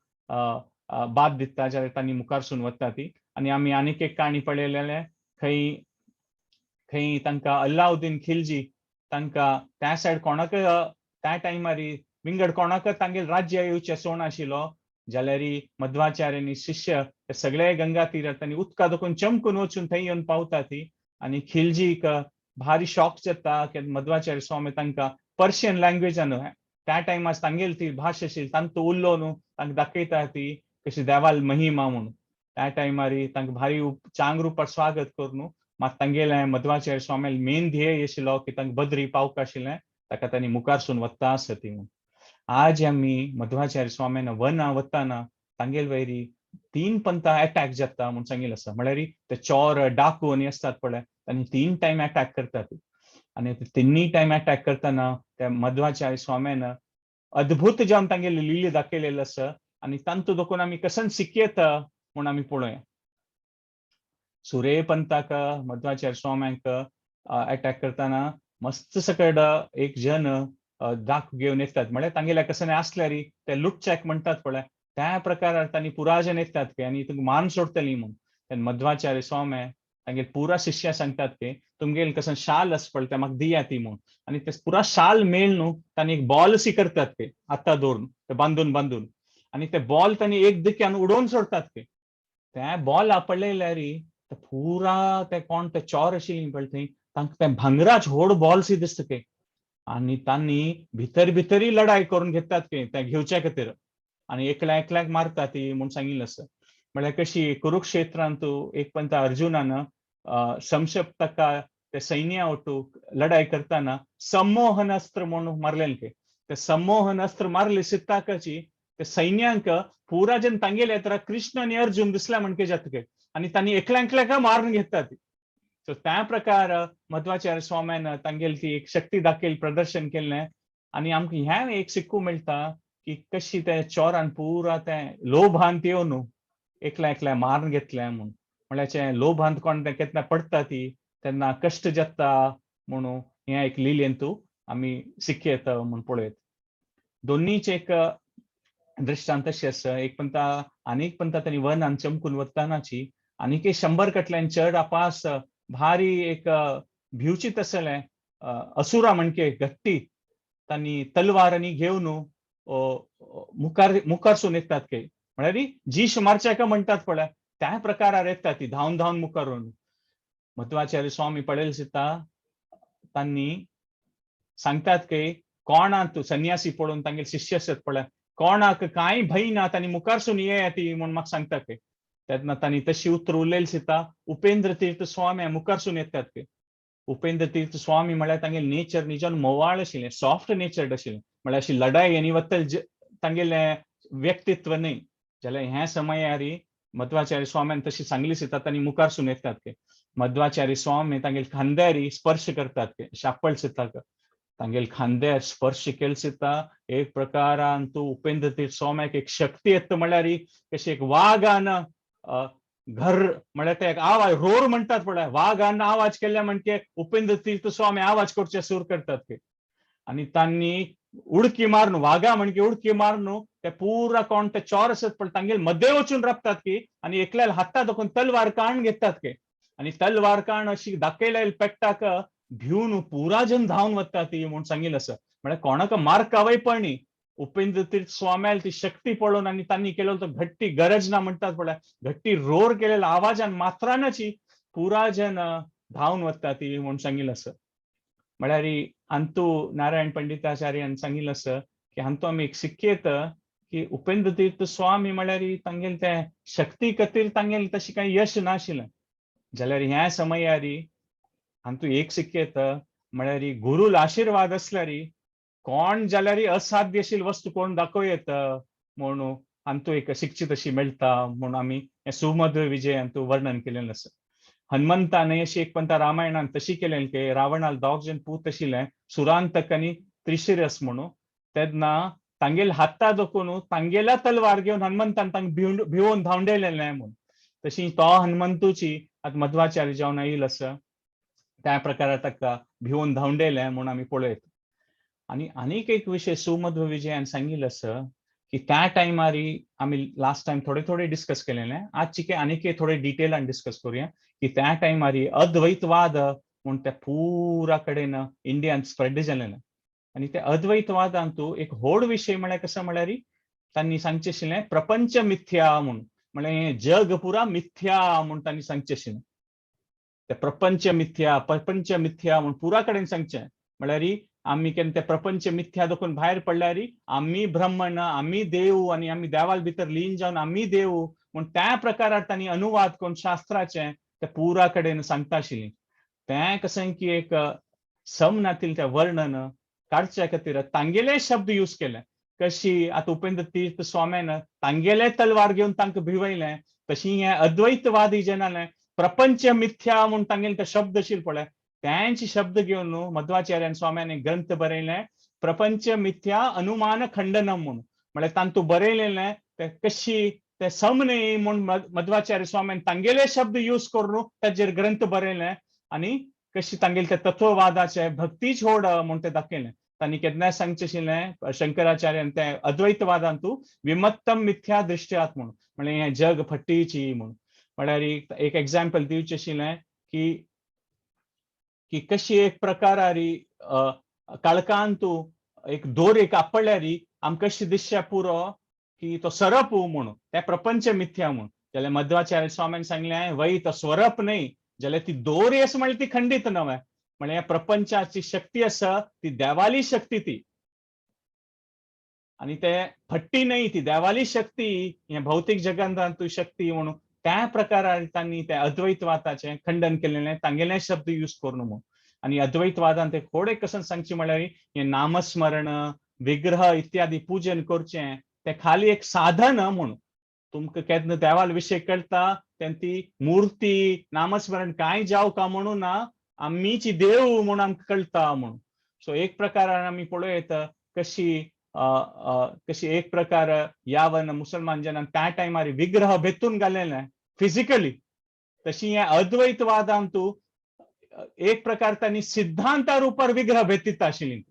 बाद दिता जाल्यार तांणी मुखारसून वता ती. आनी आमी आनीक एक काणी पळयलेले खंय खंय तांकां अल्लाउद्दीन खिलजी तांकां त्या सायड कोणाक त्या टायमार विंगड कोणाक तांगेर राज्य येवचें सोण आशिल्लो जाल्यार मध्वाचार्य आनी शिष्य ते सगळे गंगा तीरार तांणी उदका दोकून चमकून वचून थंय येवन पावता ती. आनी खिलजीक भारी शॉक जाता की मध्वाचार्य स्वामी तांकां पर्शियन लँग्वेजान त्या टायमार तांगेली ती भाशा आशिल्ली तांकां उल्लो न्हू तांकां दाखयता ती कशी देवाल महिमा म्हणून. त्या टायमार तांकां भारी चांग रुपार स्वागत करून मात तांगेलें मध्वाचार्य स्वामी मेन ध्येय आशिल्लो की तांकां बद्री पावका आशिल्लें ताका तांणी मुखारसून वता आसा ती म्हणून. आज आमी मध्वाचार्य स्वाम्यान वना वताना तांगेल वयरी तीन पंथा अटॅक जाता म्हूण सांगिल्लें आसा. म्हळ्यार ते चोर डाकू आनी आसतात पळय तांणी 3 टायम अटॅक करतात आनी ते तिन्ही टायम अटॅक करतना त्या मध्वाचार्य स्वाम्यान अद्भुत जावन तांगेली लिली दाखयलेली आसा आनी तांतू दोकून आमी कसन शिकयता म्हूण आमी पळोवया. सुरेपंताक मध्वाचार्य स्वाम्यांक अटॅक करतना मस्त सकड एक जन दाख घेवन येतात म्हळ्यार तांगेल्या कसने आसल्यार ते लुटचॅक म्हणटात पळय त्या प्रकारार तांणी पुराजन येतात की आनी तुमकां मान सोडटली म्हूण. तेन्ना मध्वाचार्य स्वामी तांगेर पुरा शिष्या सांगतात की तुमगेल कसं शाल आसा पळय तें म्हाका दिया ती म्हूण. आनी ते पुरा शाल मेळ न्हू तांणी एक बॉल सी करतात ते आतां दवरून ते बांदून बांदून आनी ते बॉल तांणी एक दिक्यान उडोवन सोडतात ते. त्या बॉल आपडलेल्यार ते पुरा ते कोण ते चोर आशिल्ली पळय थंय तांकां ते भांगराच व्हड बॉल सी दिसता ते आनी तांणी भितर भितरय लढाय करून घेतात ते त्या घेवच्या खातीर आनी एकल्या एकल्याक मारता ती म्हूण सांगिल्लें आसा. म्हळ्यार कशी कुरुक्षेत्रांत एक पंत अर्जुनान संशप्तका ते सैन्या ओटू लढाय करतना संमोहन अस्त्र म्हणून मारलें ते. ते संमोहन अस्त्र मारले सित्ताकाची ते सैन्यांक पुरा जन तांगेले तर कृष्ण आनी अर्जुन दिसल्या म्हणके जातके आनी तांणी एकल्या एकल्याक मारून घेतात. सो त्या प्रकार मध्वाचार्य स्वाम्यान तांगेली ती एक शक्ती दाखयल प्रदर्शन केल्लें आनी आमकां ह्यां एक शिकू मेळटा की कशी ते चोरान पुरा तें लोभांत येवन एकल्या एकल्या मारून घेतलें म्हूण. म्हळ्यार लोभांत कोण तें केन्ना पडटा ती तेन्ना कश्ट जाता म्हणून हें एक लिलेंतू आमी शिकयता म्हूण पळयत. दोन्हीच एक दृश्टांत अशें आसा. एक पंता आनीक पंता तांणी वनान चमकून वतानाची आनीक 100 कटल्यान चड आपास भारी एक भिवचीत आसलें असुरा म्हणके घट्टी तांणी तलवार आनी घेवन मुखार मुखारसून येतात काय म्हळ्यार जीश मारच्याका म्हणटात पळय त्या प्रकारार येतात ती धांवन धांवन मुखार. मध्वाचार्य स्वामी पळयले दिता तांणी सांगतात की कोणाक संन्यासी पळोवन तांगेले शिष्य आसत पळय कोणाक कांय भंय ना तांणी मुखारसून ये ती म्हूण म्हाका सांगतात की. तेन्ना तांणी तशी उतर उलयली दिता उपेंद्र तीर्थ स्वामी मुखारसून येतात की. उपेंद्र तीर्थ स्वामी म्हळ्यार तांगेले नेचर निजान मोवाळ आशिल्लें, सॉफ्ट नेचर्ड आशिल्लें, म्हळ्यार अशी लढाय आनी वतल तांगेलें व्यक्तित्व न्हय. जाल्यार ह्या समयार मध्वाचार्य स्वाम्यान तशी सांगली दिता तांणी मुखारसून येतात की. मध्वाचार्य स्वामी तांगेले खांद्यार स्पर्श करतात की शापळ दिता तांगेले खांद्यार स्पर्श केले दिता एक प्रकारान तूं उपेंद्र तीर्थ स्वाम्याक एक शक्ती येता म्हळ्यार कशी एक वागान घर म्हळ्यार ते एक आवाज रोर म्हणटात पळय वागान आवाज केल्या म्हणके उपेंद्र तीर्थ स्वामी आवाज करचे सूर करतात ते. आनी तांणी उडकी मारून वागा म्हणके उडकी मारून ते पुरा कोण ते चोर आसत पळय तांगेले मदें वचून राबतात की आनी एकल्याल हाता दाखोवन तलवार काण घेतात की आनी तलवार काण अशी दाखयल्या पेट्टाक भिवन पुरा जन धांवन वता ती म्हूण सांगिल्लें आसा. म्हळ्यार कोणाक मारकावय पण न्ही उपेंद्र तीर्थ स्वाम्याल ती शक्ती पळोवन आनी तांणी केलो तो घट्टी गरज ना म्हणटात पळय घट्टी रोर केलेल्या आवाजान मात्रानाची पुरा जन धांवन वता ती म्हूण सांगिल्लें आसा. म्हळ्यार अंतू नारायण पंडिताचार्यान सांगिल्लें आसा की हांतू आमी एक शिकयत की उपेंद्र तीर्थ स्वामी म्हळ्यार तांगेले ते शक्ती खातीर तांगेले तशी कांय यश नाशिल्लें. जाल्यार ह्या समयार हांतू एक शिकयत म्हळ्यार गुरूल आशिर्वाद आसल्यार कोण जाल्यार असाध्य अशी वस्तू कोण दाखोवं म्हणून हांतू एक शिक्षित अशी मेळटा म्हणून आमी हें सुमध्व विजय हांतू वर्णन केलेलें आसा. हनुमंतान अशी एक पंता रामायणान तशी केलें की रावणाल दोग जण पूत आशिल्ले सुरांतक आनी त्रिशिरस म्हणून तेन्ना तांगेले हाता दाखोवन तांगेल्या तलवार घेवन हनुमंतान तांकां भिवोवन धांवडयलेलें म्हूण. तशी तो हनुमंतूची आतां मध्वाचार्य जावन आयिल्लो आसा. त्या प्रकारार ताका भिवून धांवडेलें म्हूण आमी पळयत. आनी आनीक एक विशय सुमध्व विजयान सांगिल्लो आसा की त्या टायमारी आमी लास्ट टायम थोडे थोडे डिस्कस केलेले, आज चिके आनीक थोडे डिटेलान डिस्कस करूया की त्या टायमारी अद्वैतवाद म्हूण त्या पुरा कडेन इंडियान स्प्रेड जालेलें. आनी त्या अद्वैतवादान तूं एक व्हड विशय म्हळ्यार कसो म्हळ्यार तांणी सांगचें आशिल्लें प्रपंच मिथ्या म्हूण, म्हळ्यार हें जग पुरा मिथ्या म्हूण तांणी सांगचें आशिल्लें. ते प्रपंच मिथ्या, प्रपंच मिथ्या म्हूण पुरा कडेन सांगचें, म्हळ्यार आमी केन्ना ते प्रपंच मिथ्या देखून भायर पडल्यार आमी ब्रह्मण, आमी देव आनी आमी देवाल भितर लीन जावन आमी देव म्हूण त्या प्रकारार तांणी अनुवाद करून शास्त्राचें ते पुरा कडेन सांगता आशिल्ली. तें कशें की एक सम नातील तें वर्णन काडच्या खातीर तांगेले शब्द यूज केले. कशी आतां उपेंद्र तीर्थ स्वाम्यान तांगेले तलवार घेवन तांकां भिवयलें, तशी हें अद्वैतवादी जनालें प्रपंच मिथ्या म्हूण तांगेले ते शब्द आशिल्ले पळय, त्यांचे शब्द घेवन न्हू मध्वाचार्यान स्वाम्यान एक ग्रंथ बरयलें प्रपंच मिथ्या अनुमान खंडनम म्हूण. म्हळ्यार तांतू बरयलेलें ते कशी ते सम न्ही म्हूण मध्वाचार्य स्वाम्यान तांगेले शब्द यूज करून ताजेर ग्रंथ बरयलें आनी कशी तांगेले ते तत्ववादाचे भक्ती छोड म्हूण ते दाखयलें. तांणी केन्नाय सांगचें आशिल्लें शंकराचार्यान ते अद्वैतवादान तूं विमत्तम मिथ्या दृश्ट्यात म्हूण, म्हळ्यार हें जग फटीची म्हूण. म्हळ्यार एक एग्जाम्पल दिवचें आशिल्लें की की कशी एक प्रकारारी काळखान तूं एक दोरेक आपडल्यारी आमकां कशी दिसच्या पुरो की तो सरप म्हूण, ते प्रपंच मिथ्या म्हूण. जाल्यार मध्वाचार्य स्वाम्यान सांगलें वय तो स्वरप न्हय, जाल्यार ती दोरी आसा म्हळ्यार ती खंडीत नवें, म्हळ्यार प्रपंचाची शक्ती आसा ती देवाली शक्ती ती, आनी ते फट्टी न्हय, ती देवाली शक्ती, हे भौतीक जगांत तूं शक्ती म्हणून त्या प्रकारान तांणी ते अद्वैतवादाचें खंडन केलेलें तांगेले शब्द यूज करून म्हूण. आनी अद्वैतवादान ते थोडे कसन सांगचें म्हळ्यार हें नामस्मरण, विग्रह इत्यादी पूजन करचें तें खाली एक साधन म्हूण. तुमकां केन्ना देवाल विशय कळटा तेन्ना ती मुर्ती नामस्मरण कांय जावं का म्हणून ना, आमीची देव म्हूण आमकां कळटा म्हूण. सो एक प्रकारान आमी पळोवं येता कशी कशी एक प्रकार यावन मुसलमान जनान त्या टायमार विग्रह भेतून घालेलें फिजिकली, तशी हे अद्वैतवादान तूं एक प्रकार तांणी सिद्धांता रुपार विग्रह भेतीत आशिल्ली,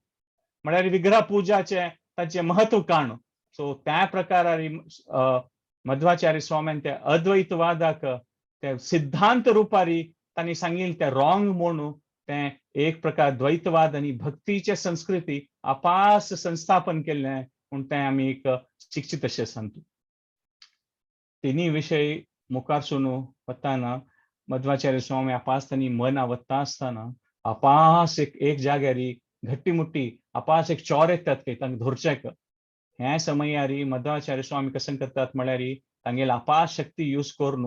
म्हळ्यार विग्रह पुजाचें ताचें महत्व काण. सो त्या प्रकारार मध्वाचार्य स्वाम्यान त्या अद्वैतवादाक ते सिद्धांत रुपारी तांणी सांगिल्लें तें रॉंग म्हणून तें एक प्रकार द्वैतवाद आनी भक्तीचे संस्कृती आपास संस्थापन केल्लें म्हूण तें आमी एक शिक्षीत अशें सांगता. तिन्ही विशय मुखार सून वताना मध्वाचार्य स्वामी आपास तांणी मना वता आसतना आपास एक एक जाग्यार घट्टी मुट्टी आपास एक चोर येतात की तांकां धरचेक. ह्या समयारी मध्वाचार्य स्वामी कशें करतात म्हळ्यार तांगेली आपास शक्ती यूज करून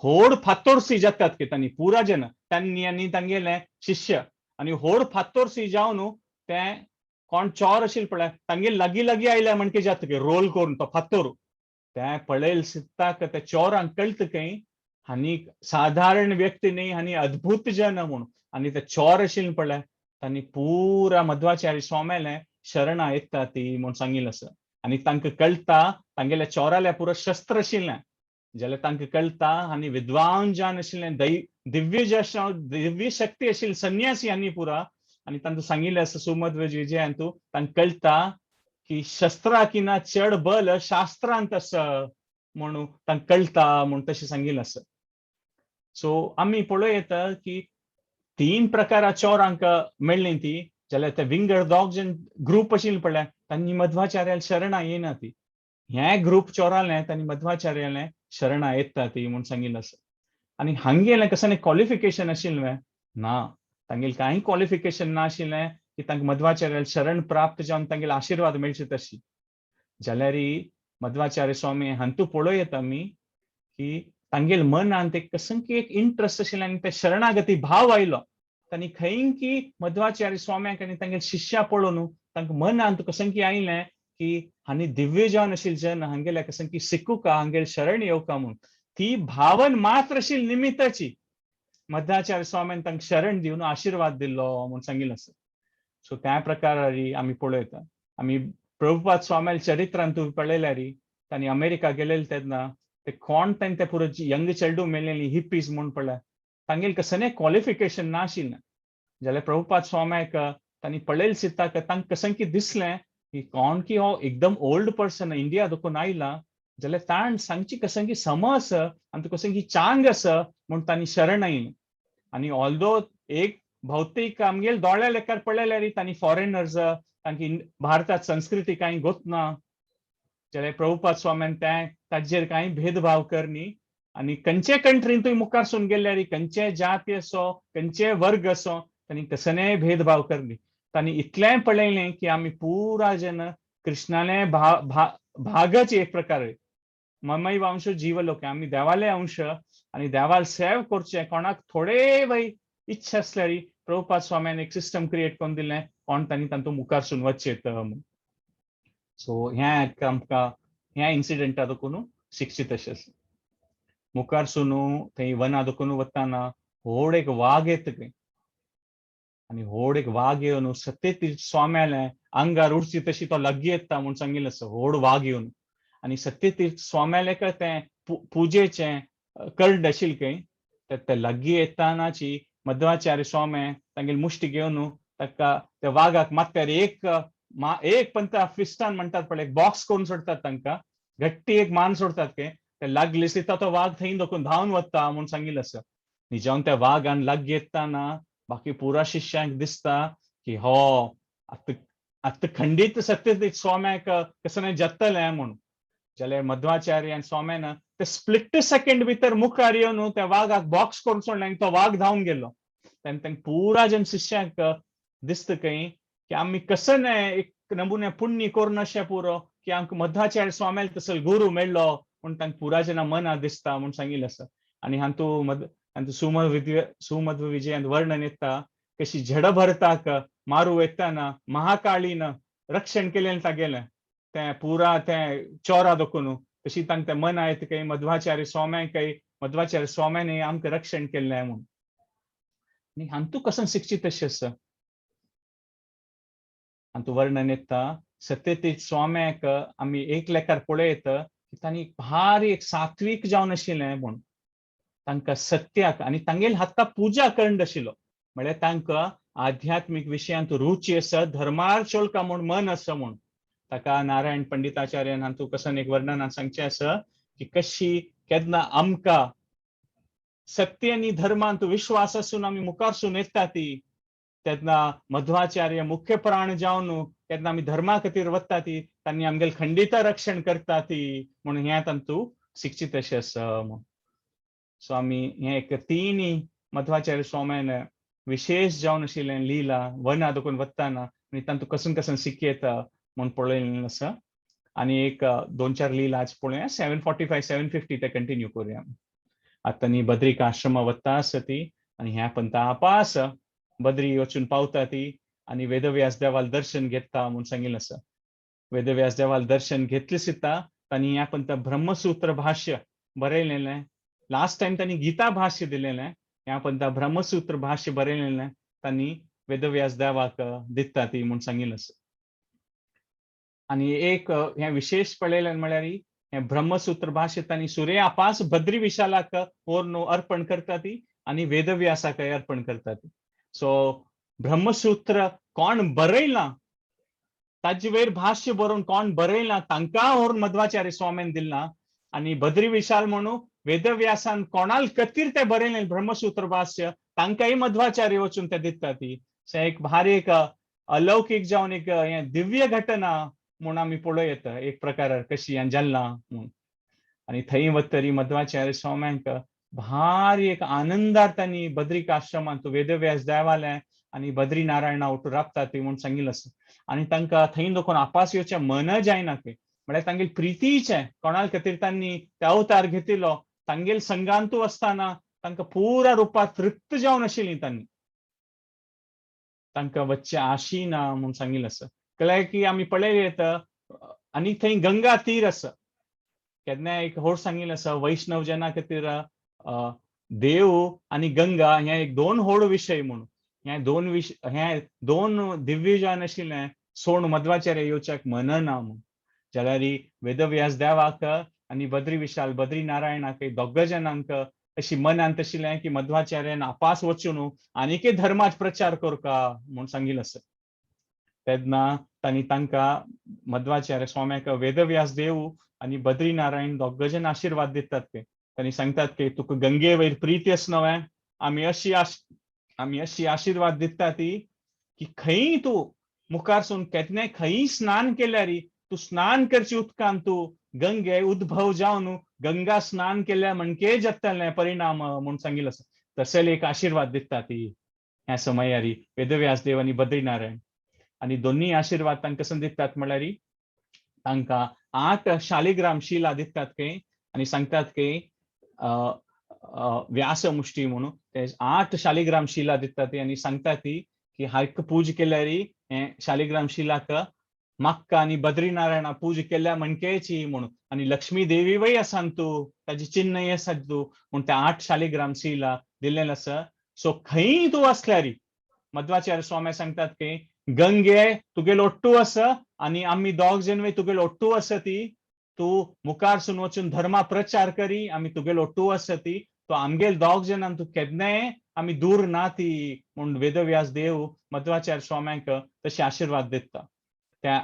होड फातोरसी जातात की तांणी पुरा जन तांणी आनी तांगेले शिष्य आनी होड फातोरसी जावन ते कोण चोर आशिल्ले पळय तांगेले लागीं लागीं आयले म्हणके जाता की रोल करून तो फातोर ते पळयल सिद्धाक ते चोरांक कळटा खंय हांणी साधारण व्यक्ती न्ही, हांणी अद्भुत जन म्हूण. आनी ते चोर आशिल्ले पळय तांणी पुरा मध्वाचार्य स्वाम्याले शरणा येता ती म्हूण सांगिल्लें आसा. आनी तांकां कळटा तांगेल्या चोराल्या पुरो शस्त्र आशिल्लें, जाल्यार तांकां कळटा आनी विद्वान जान आशिल्लें, दिव्य दिव्य शक्ती आशिल्ली संन्यासी आनी पुरा. आनी तांकां सांगिल्लें आसा सुमध्व विजयान तूं तांकां कळटा की शस्त्रा किना चड बल शास्त्रांत आसा म्हणून तांकां कळटा म्हूण तशें सांगिल्लें आसा. सो आमी पळोवं येता की तीन प्रकारा चोरांक मेळ्ळीं ती, जाल्यार ते विंगड दोग जन ग्रूप आशिल्ले पळय तांणी मध्वाचार्याल शरणा येना ती, हे ग्रूप चोरालें तांणी मध्वाचार्यालें शरणा येता ती म्हूण सांगिल्लें आसा. आनी हांगेलें कसलें क्वॉलिफिकेशन आशिल्लें ना, तांगेलें कांय क्वॉलिफिकेशन ना आशिल्लें की तांकां मध्वाचार्याल शरण प्राप्त जावन तांगेले आशिर्वाद मेळचे तशी. जाल्यार मध्वाचार्य स्वामी हांतू पळोवं येता आमी की तांगेले मनांत एक कसं की एक इंट्रस्ट आशिल्लें आनी ते शरणागती भाव आयलो. तांणी खंय की मध्वाचार्य स्वाम्याक आनी तांगेले शिष्या पळोवन तांकां मनांत कसं की आयलें की हांणी दिव्य जावन आशिल्ले जन हांगेले कसं की शिकूका, हांगेले शरण येवका म्हूण. ती भावन मात्र आशिल्ली निमित्ताची मध्वाचार्य स्वाम्यान तांकां शरण दिवन आशिर्वाद दिल्लो म्हूण सांगिल्लें आसा. सो त्या प्रकारारी आमी पळयता. आमी प्रभुपाद स्वाम्याले चरित्रांत पळयल्यार तांणी अमेरिका गेलेले तेन्ना ते कोण तांणी ते पुरो यंग चेडू मेळ्ळेली हिप्पीज म्हूण पळय तांगेल कसलें क्वॉलिफिकेशन नाशिल्लें. जाल्यार प्रभुपाद स्वाम्याक तांणी पळयलें सिता तांकां कसं की दिसलें की कोण की हो एकदम ओल्ड पर्सन इंडिया दोकून आयला, जाल्यार ताण सांगची कसं की समज आनी कसं की चांग आसा म्हूण तांणी शरण आयलें. आनी ऑल्दो एक भौतीक आमगेल दोळ्या लेखार पळयल्यार तांणी फॉरेनर्स, तांकी भारतात संस्कृती कांय गोतना, जाल्यार प्रभुपाद स्वाम्यान तें ताजेर कांय भेदभाव करनी आनी खंयचे कंट्रीन तुवें मुखार सून गेल्यार खंयचे जाती असो खंयचे वर्ग असो तांणी कसलेय भेदभाव करनी. तांणी इतलेंय पळयलें की आमी पुरा जन कृष्णाले भागच एक प्रकारे ममय वंश जीवलोक, आमी देवाले अंश आनी देवाल सेव करचें कोणाक थोडे वय इच्छा आसल्यार प्रभुपाद स्वाम्यान एक सिस्टम क्रिएट करून दिलें कोण तांणी तांतूं मुखार सून वचचें म्हूण. सो ह्या आमकां ह्या इन्सिडंटा दोकून शिकची तशें मुखार सून थंय वना दोकून वताना व्हड एक वाग येता खंय आनी व्हड एक वाग येवन सत्यतीर्थ स्वाम्याले आंगार उडची तशी तो लागीं येता म्हूण सांगिल्लें आसा, व्हड वाग येवन. आनी सत्यतीर्थ स्वाम्याले तें पुजेचें कर्ड आशिल्लें खंय, तर ते लागीं येतानाची मध्वाचार्य स्वामी तांगेली मुश्टी घेवन ताका त्या वागाक मात्यार एक एक पंता फिस्टान म्हणटात पळय, एक बॉक्स करून सोडतात तांकां, घट्टी एक मान सोडतात ते, ते लागले दिसता तो वाग थंय दोकून धांवन वता म्हूण सांगिल्लें आसा. निजावन त्या वागान लागीं येताना बाकी पुरा शिष्यांक दिसता की हो आतां आतां खंडीत सत्यतीर्थ स्वाम्याक कसं जत्तलें म्हूण. जाल्यार मध्वाचार्य आनी स्वाम्यान ते स्प्लिट सेकंड भितर मुखार येवन त्या वागाक बॉक्स करून सोडलें आनी तो वाग धांवन गेलो. तेन्ना तांकां पुरा जन शिष्यांक दिसता खंय की आमी कसं न्हय एक नमुने पुण्य करून अशें पुरो की आमकां मध्वाचार्य स्वाम्याल तसो गुरू मेळ्ळो म्हूण तांकां पुरा जना मना दिसता म्हूण सांगिल्लें आसा. आनी हातूंत हातूंत सुमध्व विजयांत वर्णन येता कशी झड भरताक मारू येताना महाकाळीन रक्षण केलें तागेलें तें पुरा तें चोरा दोकून, तशी तांकां तें मना येता खंय मध्वाचार्य स्वाम्याक मध्वाचार्य स्वाम्यान आमकां रक्षण केल्लें म्हूण. आनी हातूंत कसं शिकची तशें आसा. हातूंत वर्णन येता सत्यतीर्थ स्वाम्याक आमी एक लेखार पळयत की तांणी भारी एक सात्वीक जावन आशिल्लें म्हूण, तांकां सत्याक आनी तांगेल हाता पुजा करण आशिल्लो, म्हळ्यार तांकां आध्यात्मीक विशयांत रुची आसा, धर्मार चोलका म्हूण मन आसा म्हूण. ताका नारायण पंडिताचार्यान हातूंत कसं एक वर्णनान सांगचें आसा की कशी केन्ना आमकां सत्य आनी धर्मांत विश्वास आसून आमी मुखार सून येता ती, तेन्ना मध्वाचार्य मुख्य प्राण जावन केन्ना आमी धर्मा खातीर वता ती तांणी आमगेल खंडित रक्षण करता ती म्हणून हें तांतू शिकची तशें आसा म्हूण. सो आमी हें एक तिनी मध्वाचार्य स्वाम्यान विशेष जावन आशिल्लें लिला वना दोकून वताना आनी तांतू कसून कसून शिकयता म्हूण पळयलें आसा. आनी एक दोन चार लिला आज पळोवया, 7:45 7:50 ते कंटिन्यू करुया. आतां न्ही बद्रीक आश्रमा वता आसा ती आनी ह्या पंता आपास बद्री वचून पावता ती आनी वेदव्यास देवाल दर्शन घेता म्हूण सांगिल्लें आसा. वेदव्यास देवाल दर्शन घेतलें सुद्दां तांणी ह्या पंता ब्रह्मसूत्र भाष्य बरयलेलें. लास्ट टायम तांणी गीता भाष्य दिलेलें, ह्या पंता ब्रह्मसूत्र भाष्य बरयलेलें तांणी वेदव्यास देवाक दिता ती म्हूण सांगिल्लें आसा. आनी एक हें विशेष पळयलें म्हळ्यार हें ब्रह्मसूत्र भाष्य तांणी सूर्य आपास बद्री विशालाक व्हरून अर्पण करता ती आनी वेदव्यासाकय अर्पण करता ती. सो ब्रह्मसूत्र कोण बरयलां ताजे वयर भाष्य बरोवन कोण बरयलां तांकां व्हरून मध्वाचार्य स्वाम्यान दिलां. आनी बद्री विशाल म्हणून वेदव्यासान कोणाल कतीर तें बरयलें ब्रह्मसूत्र भाष्य तांकांय मध्वाचार्य वचून तें दिता ती. सो एक भारी एक अलौकीक जावन एक हें दिव्य घटना म्हूण आमी पळोवं येता एक प्रकार कशी हें जाल्लां म्हूण. आनी थंय वतरी मध्वाचार्य स्वाम्यांक भारी एक आनंदार तांणी बद्रीक आश्रमांत वेदव्यास देवालें आनी बद्री नारायणा ओटू राबता ती म्हूण सांगिल्लें आसा. आनी तांकां थंय दोकून आपास येवचें मन जायना खंय, म्हळ्यार तांगेल प्रितीचें कोणाल खातीर तांणी ते अवतार घेतिल्लो तांगेल संगांतू आसतना तांकां पुरा रुपात तृप्त जावन आशिल्लीं तांणी, तांकां वच्चें आशी ना म्हूण सांगिल्लें आसा. कळ्ळें की आमी पळयलें येता आनी थंय गंगा तीर आसा. केन्नाय एक होड सांगिल्लें आसा वैष्णव जना खातीर देव आनी गंगा हे एक दोन होड विशय म्हणून, हे दोन विशय हे दोन दिव्य जावन आशिल्लें सोण मध्वाचार्य येवच्याक मनना म्हूण. जाल्यार वेदव्यास देवाक आनी बद्री विशाल बद्री नारायणाक दोग जणांक अशी मनांत आशिल्लें की मध्वाचार्यान आपास वचून आनीकय धर्माच प्रचार करका म्हूण सांगिल्लें आसा. तेन्ना तांणी तांकां मध्वाचार्य स्वाम्याक वेदव्यास देव आनी बद्रीनारायण दोग जण आशिर्वाद दितात ते. तांणी सांगतात की तुका गंगे वयर प्रीती आसा न्हय, आमी अशी आशिर्वाद दिता ती की खंय तूं मुखारसून केन्नाय खंय स्नान केल्यार तूं स्नान करची उदकान तूं गंगे उद्भव जावन गंगा स्नान केल्या म्हणके जातलें परिणाम म्हूण सांगिल्लें आसा. तशें एक आशिर्वाद दिता ती ह्या समयारी वेदव्यास देव आनी बद्रीनारायण. आनी दोन्ही आशिर्वाद तांकां कसो दितात म्हळ्यार तांकां 8 शालिग्राम शिला दितात की आनी सांगतात की व्यासमुष्टी म्हणून ते 8 शालिग्राम शिला दितात ती आनी सांगतात ती की हाक पूज केल्यार हे शालिग्राम शिलाक मक्का आनी बद्रीनारायणा पूज केल्या म्हणकेची म्हणून आनी लक्ष्मी देवी वय आसा तूं ताजी चिन्हय आसा तूं म्हूण ते 8 शालिग्राम शिला दिल्लें आसा. सो खंय तूं आसल्यार मध्वाचार्य स्वामी सांगतात की गंगे तुगेलो ओट्टू आसा आनी आमी दोग जण वय तुगेलो ओट्टू आसा ती तूं मुखारसून वचून धर्मा प्रचार करी आमी तुगेलो ओट्टू आसा ती तो आमगेल दोग जणांक तूं केन्नाय आमी दूर ना ती म्हूण वेदव्यास देव मध्वाचार्य स्वाम्यांक तशे आशिर्वाद दिता. त्या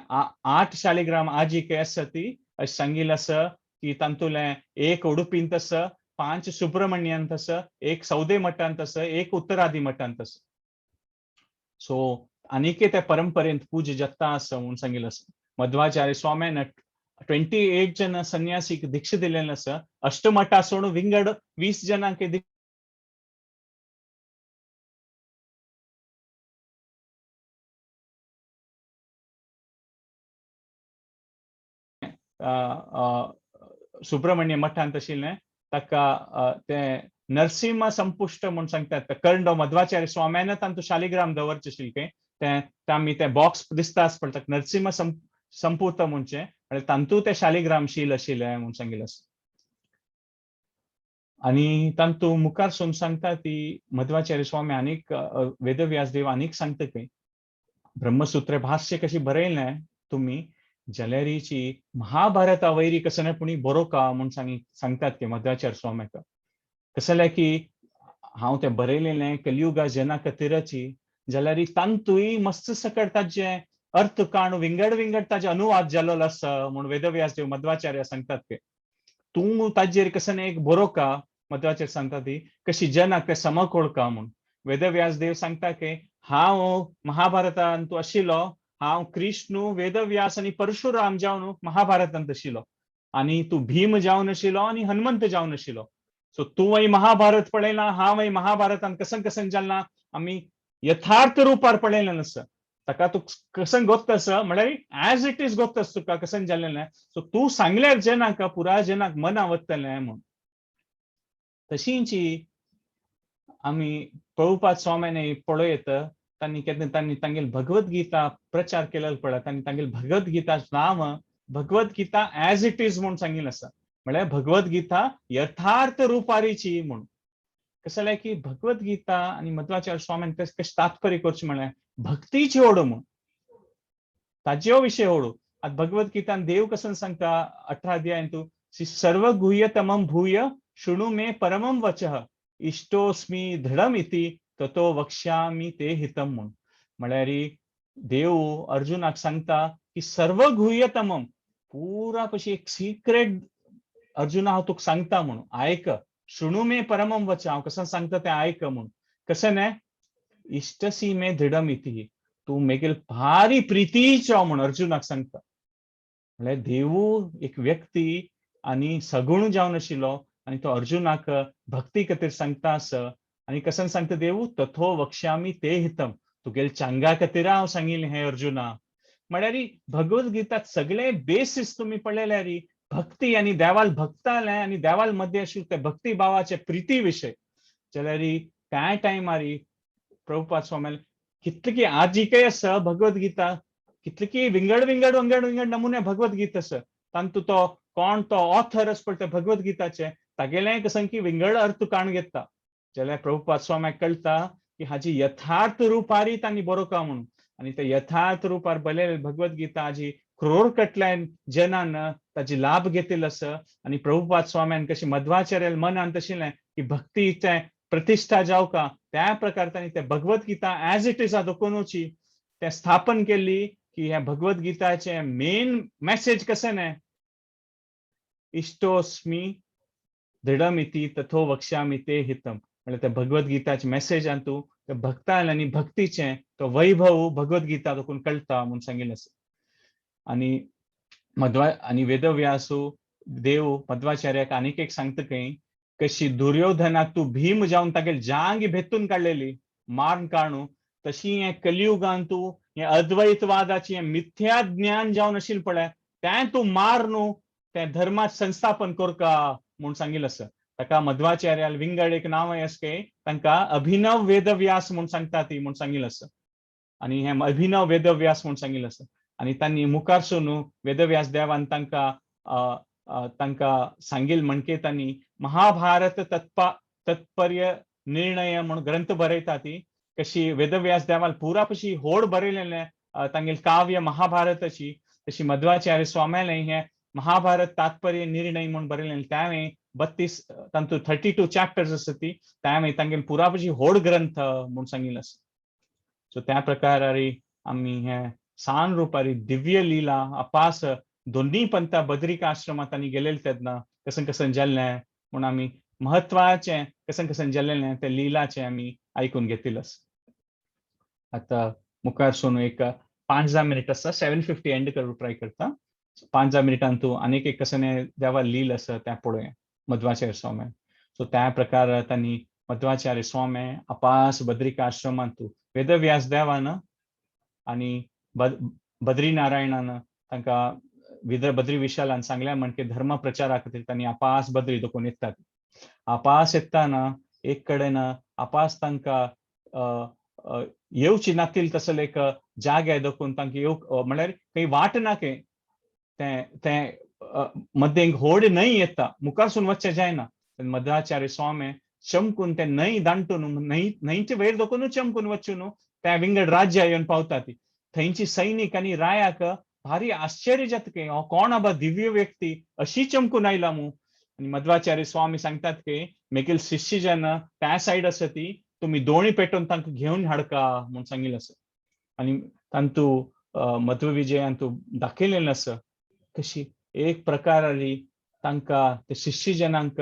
8 शालिग्राम आजीक आसा ती अशें सांगिल्लें आसा की तातूंतलें 1 उडुपींत आसा, 5 सुब्रमण्यांत आसा, 1 सौदे मठांत आसा, 1 उत्तरादी मठांत आसा. सो आनीकय त्या परंपरेंत पूज जाता आसा म्हूण सांगिल्लें आसा. मध्वाचार्य स्वाम्यान 28 जण संन्यासीक दीक्षा दिलेलें आसा. अष्टमठा सोडून विंगड 20 जणांक सुब्रमण्य मठांत आशिल्लें ताका तें नरसिंह संपुष्ट म्हूण सांगतात. कर्णो मध्वाचार्य स्वाम्यान तांतू शालिग्राम दवरचें आशिल्लें तें आमी तें बॉक्स दिसता आसता पळय ताका नरसिंह संपुष्ट म्हणचें आनी तांतू तें शालिग्राम शील आशिल्लें म्हूण सांगिल्लें आसा. आनी तांतू मुखार सून सांगता ती मध्वाचार्य स्वामी आनीक वेदव्यास देव आनीक सांगता खंय ब्रह्मसूत्र भाष्य कशी बरयलें तुमी जाल्यारीची महाभारता वैरी कसं ना पुणी बरोवका म्हूण सांगतात की मध्वाचार्य स्वाम्याक. कसं जाल्यार की हांव तें बरयलेलें कलियुगा जना कतिराची जाल्यार तांतूय मस्त सकट ताजें अर्थ काण विंगड विंगड ताजे अनुवाद जाल्लो आसा म्हूण वेदव्यास देव मध्वाचार्य सांगतात की तूं ताजेर कसं ना एक बरोवका मध्वाचार्य सांगता ती कशी जनाक ते समकोळका म्हूण. वेदव्यास देव सांगता की हांव महाभारतांत तूं आशिल्लो, हांव कृष्ण वेदव्यास आनी परशुराम जावन महाभारतांत आशिल्लो आनी तूं भीम जावन आशिल्लो आनी हनुमंत जावन आशिल्लो. सो तूं महाभारत पळयला, हांव महाभारतांत कसं कसं जालां आमी यथार्थ रुपार पळयलें आसा. ताका तूं कसं गोत्त आसा म्हळ्यार एज it is गोत्त आसा तुका कसं जाल्लें. सो तूं सांगल्यार जनाक पुराय जनाक मना वतलें म्हूण. तशींची आमी प्रभुपाद स्वाम्याने पळयत तांणी केन्ना तांणी तांगेल भगवद्गीता प्रचार केलेलो पळय, तांणी तांगेल भगवद्गीता नांव भगवद्गीता एज it is म्हूण सांगिल्लें आसा. म्हळ्यार भगवद्गीता यथार्थ रुपारीची म्हूण. कसं जाल्यार की भगवद्गीता आनी मध्वाचार्य स्वाम्यान कशें तात्पर्य करचें म्हळ्यार भक्तीची ओडू म्हूण ताज्यो विशय ओडू. आतां भगवद्गीतान देव कसं सांगता 18 अध्यायान तूं श्री सर्व गुह्यतमं भूय शृणु मे परमं वचः इष्टोस्मी दृढम इति ततो वक्ष्यामि ते हितम म्हूण. म्हळ्यार देव अर्जुनाक सांगता की सर्व गुह्यतमम पुरा कशी एक सिक्रेट अर्जुना हांव तुका सांगता म्हूण आयक, शृणु मे परमं वच, हांव कसं सांगता तें आयक म्हूण. कशें न्हय इष्टसी मे दृढम इति तूं मेगेल भारी प्रितीचो म्हूण अर्जुनाक सांगता. म्हळ्यार देवू एक व्यक्ती आनी सगुण जावन आशिल्लो आनी तो अर्जुनाक भक्ती खातीर सांगता आसा. आनी कसं सांगता देवू तथो वक्ष्यामि ते हितम तुगेल चांगा खातीर हांव सांगिल्लें हें अर्जुना. म्हळ्यार भगवद्गीतात सगळे बेसीस तुमी पळयल्यार भक्ती आनी देवाल भक्ताले आनी देवाल मध्य आशिल्ले ते भक्ती भावाचे प्रिती विशय. जाल्यार त्या टायमार प्रभुपाद स्वामी कितले की आजिकय आसा भगवद्गीता कितले की विंगड विंगड विंगड विंगड नमुने भगवद्गीता आसा. तांतू तो कोण तो ऑथर आसा पळय ते भगवद्गीताचे तागेलें कसं की विंगड अर्थ काण घेता. जाल्यार प्रभुपाद स्वाम्याक कळटा की हाजी यथार्थ रुपारी तांणी बरोवका म्हणून. आनी ते यथार्थ रुपार बरयलेले भगवद्गीता हाजी क्रोर कटल्यान जनान ताची लाभ घेतील असं. आणि प्रभुपाद स्वाम्यान कशी मध्वाचार्याला मनान तशिल्लें की भक्तीचें प्रतिश्ठा जावका त्या प्रकार तांणी ते Bhagavad Gita as it is दोकोनूची ते स्थापन केली की ह्या भगवत गीताचे मेन मेसेज कशें न्ही, इष्टोस्मी दृढमिती तथो वक्ष्यामि ते हितम. म्हळ्यार त्या भगवत गीताचे मेसेजान तूं त्या भक्तान आनी भक्तीचें तो वैभव भगवत गीता देखून कळटा म्हूण सांगिल्लें आसा. आनी मध्वा आनी वेदव्यासू देव मध्वाचार्याक आनीक एक सांगता खंय, कशी दुर्योधनाक तूं भीम जावन तागेली जांग भेतून काडलेली मारून काडू, तशी हें कलियुगान तूं हें अद्वैतवादाची हें मिथ्या ज्ञान जावन आशिल्लें पळय तें तूं मार न्हू, तें धर्मात संस्थापन करका म्हूण सांगिल्लें आसा. ताका मध्वाचार्याल विंगड एक नांव आसा की तांकां अभिनव वेदव्यास म्हूण सांगता ती म्हूण सांगिल्लें आसा. आनी हें अभिनव वेदव्यास म्हूण सांगिल्लें आसा. आनी तांणी मुखारसून वेदव्यास देवान तांकां तांकां सांगिल म्हणके तांणी महाभारत तत्पर्य निर्णय म्हूण ग्रंथ बरयता ती कशी वेदव्यास देवान पुरा पशी होड बरयलेलें तांगेल काव्य महाभारताची, तशी मध्वाचार्य स्वाम्यालें हें महाभारत तात्पर्य निर्णय म्हूण बरयलेलें त्यावें 32 तांतू 32 चॅप्टर्स आसा ती त्यावें तांगेल पुरा पशी होड ग्रंथ म्हूण सांगिल्लें आसा. सो त्या प्रकारारी आमी हे सान रुपारी दिव्य लीला अपास दोन्ही पंथा बद्रिका आश्रमात आनी गेलेले तेन्ना कशें कशें जाल्लें म्हूण आमी म्हत्वाचें कशें कशें जाल्लें तें लिलाचें आमी आयकून घेतिल्लें आसा. आतां मुखार सोनू एक 5-10 मिनट आसा, 7:50 एंड करूंक ट्राय करता. 5-10 मिनटान तूं आनीक एक कशें देवा लील आसा तें पळोवया मध्वाचार्य स्वामी. सो त्या प्रकार तांणी मध्वाचार्य स्वामी अपास बद्रिका आश्रमांत वेदव्यास देवान आनी बद्री नारायणान तांकां बद्री विशालान सांगल्या म्हणके धर्म प्रचारा खातीर तांणी अपास बद्री दोकून येतात. अपास येताना एक कडेन अपास तांकां येवची नातील तसले एक जागे दोकून तांकां येवक म्हळ्यार खंय वाट ना खंय तें तें मदें होड न्हंय येता, मुखारसून वचचें जायना. मध्वाचार्य स्वामी चमकून ते न्हंय दांटून न्हंय न्हंयचे वयर दोकून चमकून वचून न्हू त्या विंगड राज्या येवन पावता ती. थंयची सैनीक आनी रायाक भारी आश्चर्य जाता की हो कोण आबा दिव्य व्यक्ती अशी चमकून आयला मू. आनी मध्वाचार्य स्वामी सांगतात की मेगेल शिष्य जेन्ना त्या सायड आसा ती तुमी दोणी पेटोवन तांकां घेवन हाडका म्हूण सांगिल्लें आसा. आनी तांतू मध्व विजयान तूं दाखयलेलें आसा कशी एक प्रकारारी तांकां ते शिष्य जनांक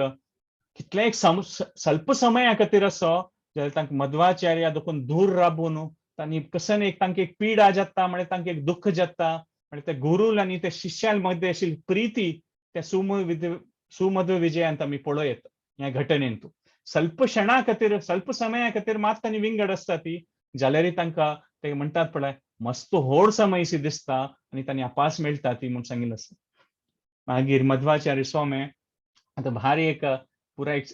कितले एक स्वल्प समया खातीर असो जाल्यार तांकां मध्वाचार्या देखून दूर राबून तांणी कसन एक तांकां एक पिडा जाता, म्हळ्यार तांकां एक दुख्ख जाता, म्हळ्यार ते गुरूल आनी ते शिष्यां मदें आशिल्ली प्रिती त्या सुमध्व विजयांत आमी पळोवं ह्या घटनेंत. स्वल्प क्षणा खातीर स्वल्प समया खातीर मात तांणी विंगड आसता ती जाल्यारय तांकां ते म्हणटात पळय मस्त होड समयशी दिसता आनी तांणी अपास मेळटा ती म्हूण सांगिल्लें आसा. मागीर मध्वाचार्य स्वामी आतां भारी एक पुरा एक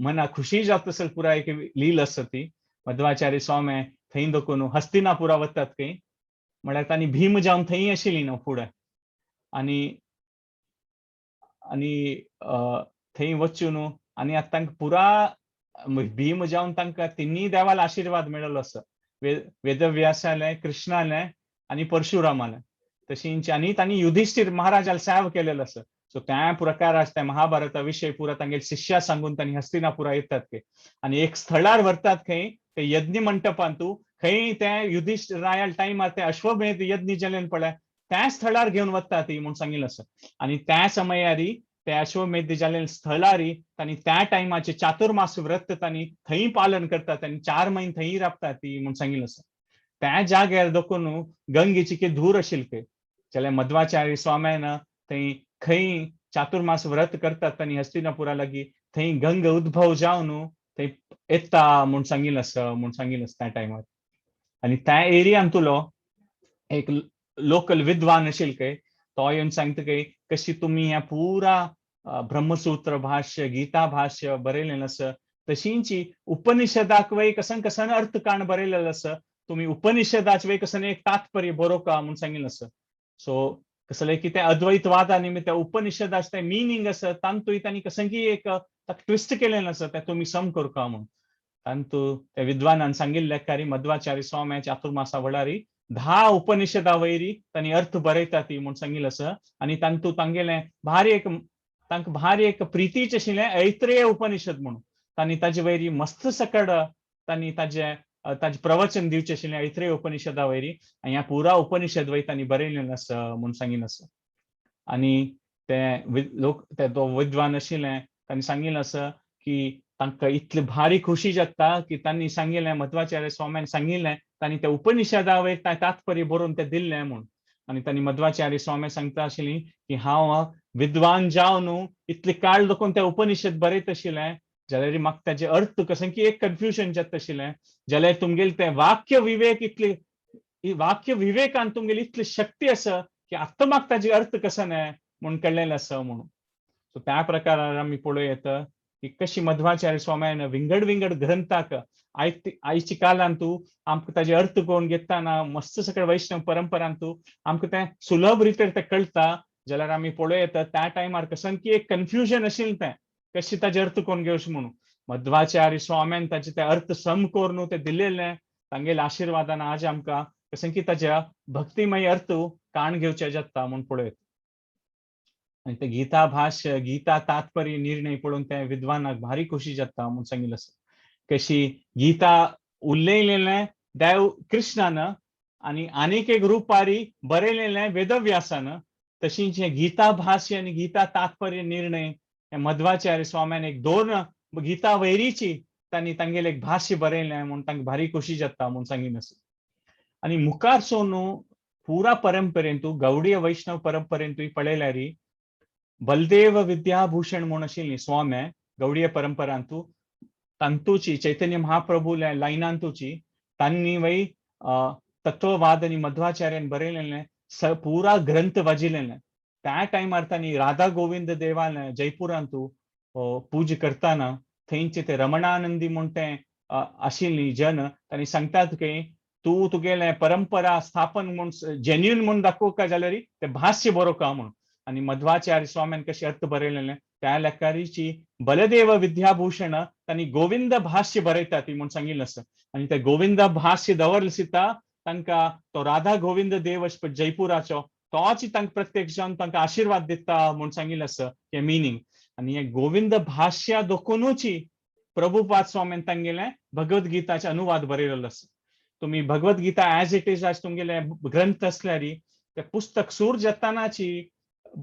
मनाक खुशी जाता असल पुरा एक लील आसा ती. मध्वाचार्य स्वामी थंय दोकून हस्तिनापुरा वतात खंय, म्हळ्यार तांणी भीम जावन थंय आशिल्ली न्हू फुडें. आनी आनी थंय वचून आनी आतां तांकां पुरा भीम जावन तांकां तिन्ही देवाल आशिर्वाद मेळ्ळो आसा, वेदव्यासालें, कृष्णालें आनी परशुरामालें. तशींच आनी तांणी युधिष्ठिर महाराजाल सेव केलेलो आसा. सो त्या प्रकार त्या महाभारता विशय पुरा तांगेले शिष्या सांगून तांणी हस्तिनापुरा येतात खंय आनी एक स्थळार व्हरतात खंय ते यज्ञ मंटपांतू खंय ते युधिष्ठिर रायाल टायमार ते अश्वमेध यज्ञ जालें पळय त्या स्थळार घेवन वता ती म्हूण सांगिल्लें आसा. आनी त्या समयारी ते अश्वमेध जालें स्थळारी तांणी त्या टायमाचे चातुर्मास व्रत तांणी थंय पालन करतात आनी 4 म्हयने थंय राबतात ती म्हूण सांगिल्लें आसा. त्या जाग्यार दोकून गंगेची की धूर आशिल्ली खंय जाल्यार मध्वाचार्य स्वाम्यान थंय खंय चातुर्मास व्रत करतात तांणी हस्तिनापुरा लागीं थंय गंग उद्भव जावन थंय येता म्हूण सांगिल्लें आसा, म्हूण सांगिल्लें आसा त्या टायमार. आनी त्या एरियांतलो एक लोकल विद्वान आशिल्लो खंय तो येवन सांगता खंय कशी तुमी ह्या पुरा ब्रह्मसूत्र भाष्य गीता भाष्य बरयलेलें आसा तशींची उपनिषदाक वय कसन कसन अर्थ काण बरयलेलें आसा, तुमी उपनिषदाच वय कसन एक तात्पर्य बरोवका म्हूण सांगिल्लें आसा. सो कसलें कितें अद्वैतवादा निमित्त त्या उपनिषदाचें तें मिनींग आसा तांतूय तांणी कसं की एक ट्विस्ट केलेलें आसा तें तुमी सम करका म्हूण. तांतू त्या विद्वानान सांगिल्लें कारी मध्वाचार्य स्वाम्याच्या चातुर्मासा वळारी 10 उपनिषदा वयरी तांणी अर्थ बरयता ती म्हूण सांगिल्लें आसा. आनी तांतू तांगेलें भारी एक तांकां भारी एक प्रितीचें आशिल्लें ऐत्रेय उपनिषद म्हणून. तांणी ताजे वयरी मस्त सकड तांणी ताजे ताजें प्रवचन दिवचें आशिल्लें ऐत्रेय उपनिषदा वयरी. आनी ह्या पुरा उपनिषद वयर तांणी बरयलेलें आसा म्हूण सांगिल्लें आसा. आनी ते लोक ते तो विद्वान आशिल्ले तांणी सांगिल्लें आसा की तांकां इतली भारी खुशी जाता की तांणी सांगिल्लें, मध्वाचार्य स्वाम्यान सांगिल्लें, तांणी त्या उपनिषदा वयर तात्पर्य बरोवन तें दिल्लें म्हूण. आनी तांणी मध्वाचार्य स्वामी सांगता आशिल्ली की हांव विद्वान जावन न्हू इतले काळ लोकून ते उपनिषद बरयत आशिल्लें, जाल्यार म्हाका ताजे अर्थ कशें की एक कन्फ्युजन जाता आशिल्लें, जाल्यार तुमगेले ते वाक्य विवेक इतले वाक्य विवेकान तुमगेली इतली शक्ती आसा की आतां म्हाका ताजे अर्थ कसो न्हय म्हूण कळ्ळेलें आसा म्हणून. सो त्या प्रकारान आमी पळोवं येता की कशी मध्वाचार्य स्वाम्यान विंगड विंगड ग्रंथाक आयच्या काळांत आमकां ताजे अर्थ करून घेतना मस्त सगळे वैष्णव परंपरांतू आमकां तें सुलभ रितीर तें कळटा. जाल्यार आमी पळोवं येता त्या टायमार कशें की एक कन्फ्युजन आशिल्लें तें कशें ताजे अर्थ करून घेवचें म्हणून. मध्वाचार्य स्वाम्यान ताजे ते अर्थ सम करून ते दिलेलें, तांगेल्या आशिर्वादान आज आमकां कशें की ताज्या भक्तिमय अर्थ काण घेवचे जाता म्हूण पळयत. आनी ते गीता भाष्य गीता तात्पर्य निर्णय पळोवन ते विद्वानाक भारी खोशी जाता म्हूण सांगिल्लें आसा. कशी गीता उलयलेलें देव कृष्णान आनी आनीक एक रुपारी बरयलेलें वेदव्यासान, तशीच हें गीता भाष्य आनी गीता तात्पर्य निर्णय हे मध्वाचार्य स्वाम्यान एक दोन गीता वैरीची तांणी तांगेलें एक भाष्य बरयलें म्हूण तांकां भारी खोशी जाता म्हूण सांगिल्लें आसा. आनी मुखार सोनू पुरा परंपरेंतू गौडीय वैष्णव परंपरेंतूय पळयल्यार बलदेव विद्याभूषण म्हूण आशिल्ली स्वामी गौडीय परंपरांतू तांतूची चैतन्य महाप्रभूल्या लायनांतूची तांणी वय तत्ववाद आनी मध्वाचार्यान बरयलेलें पुरा ग्रंथ वाजिलेलें. त्या टायमार तांणी राधा गोविंद देवालय जयपुरांतू पूजा करतना थंयचे ते रमणानंदी म्हूण ते आशिल्ली जन तांणी सांगतात की तूं तुगेलें परंपरा स्थापन म्हूण जेन्युइन म्हूण दाखोवका जाल्यार ते भाष्य बरोवका म्हूण. आनी मध्वाचार्य स्वाम्यान कशें अर्थ बरयलेलें त्या लेखारीची बलदेव विद्याभूषण तांणी गोविंद भाष्य बरयता ती म्हूण सांगिल्लें आसा. आनी ते गोविंद भाष्य दवरले सुद्दां तांकां तो राधा गोविंद देव जयपुराचो तोच तांकां प्रत्यक्ष जावन तांकां आशिर्वाद दिता म्हूण सांगिल्लें आसा हें मिनींग. आनी हें गोविंद भाष्य दोखुनूच प्रभुपाद स्वामीन तांगेलें भगवद्गीताचे अनुवाद बरयलेलो आसा. तुमी भगवद्गीता एज it is आज तुमगेले ग्रंथ आसल्यार ते पुस्तक सूर जातानाची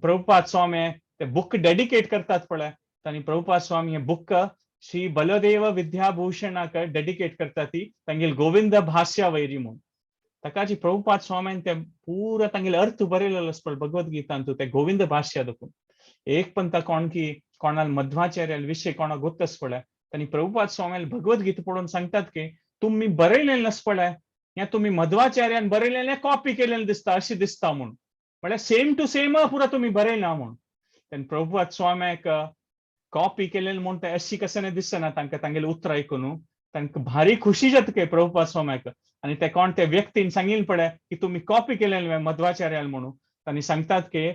प्रभुपाद स्वामी ते बुक डेडिकेट करतात पळय, तांणी प्रभुपाद स्वामी हे बुक श्री बलदेव विद्याभूषणाक डेडिकेट करतात ती तांगेले गोविंद भाष्या वैरी म्हूण. ताकाची प्रभुपाद स्वामीन ते पुरा तांगेले अर्थ बरयलेलो आसा पळय भगवद्गीतांतू ते गोविंद भाष्या दोखून. एक पण ता कोण की कोणाल मध्वाचार्य विषय कोणाक गोत्त आसा पळय, तांणी प्रभुपाद स्वामी भगवद्गीता पळोवन सांगतात की तुमी बरयलेलें आसा पळय, हें तुमी मध्वाचार्यान बरयलेलें कॉपी केलेलें दिसता अशें दिसता म्हूण, म्हळ्यार सेम टू सेम पुरा तुमी बरयला म्हूण. तेन्ना प्रभुपाद स्वाम्याक कॉपी केलेलें म्हूण तें अशी कशें दिसना तांकां तांगेलें उतरां आयकून तांकां भारी खुशी जाता काय प्रभुपाद स्वाम्याक. आनी ते कोण ते व्यक्तीन सांगिल्लें पळय की तुमी कॉपी केलेलें मध्वाचार्यान म्हणून, तांणी सांगतात की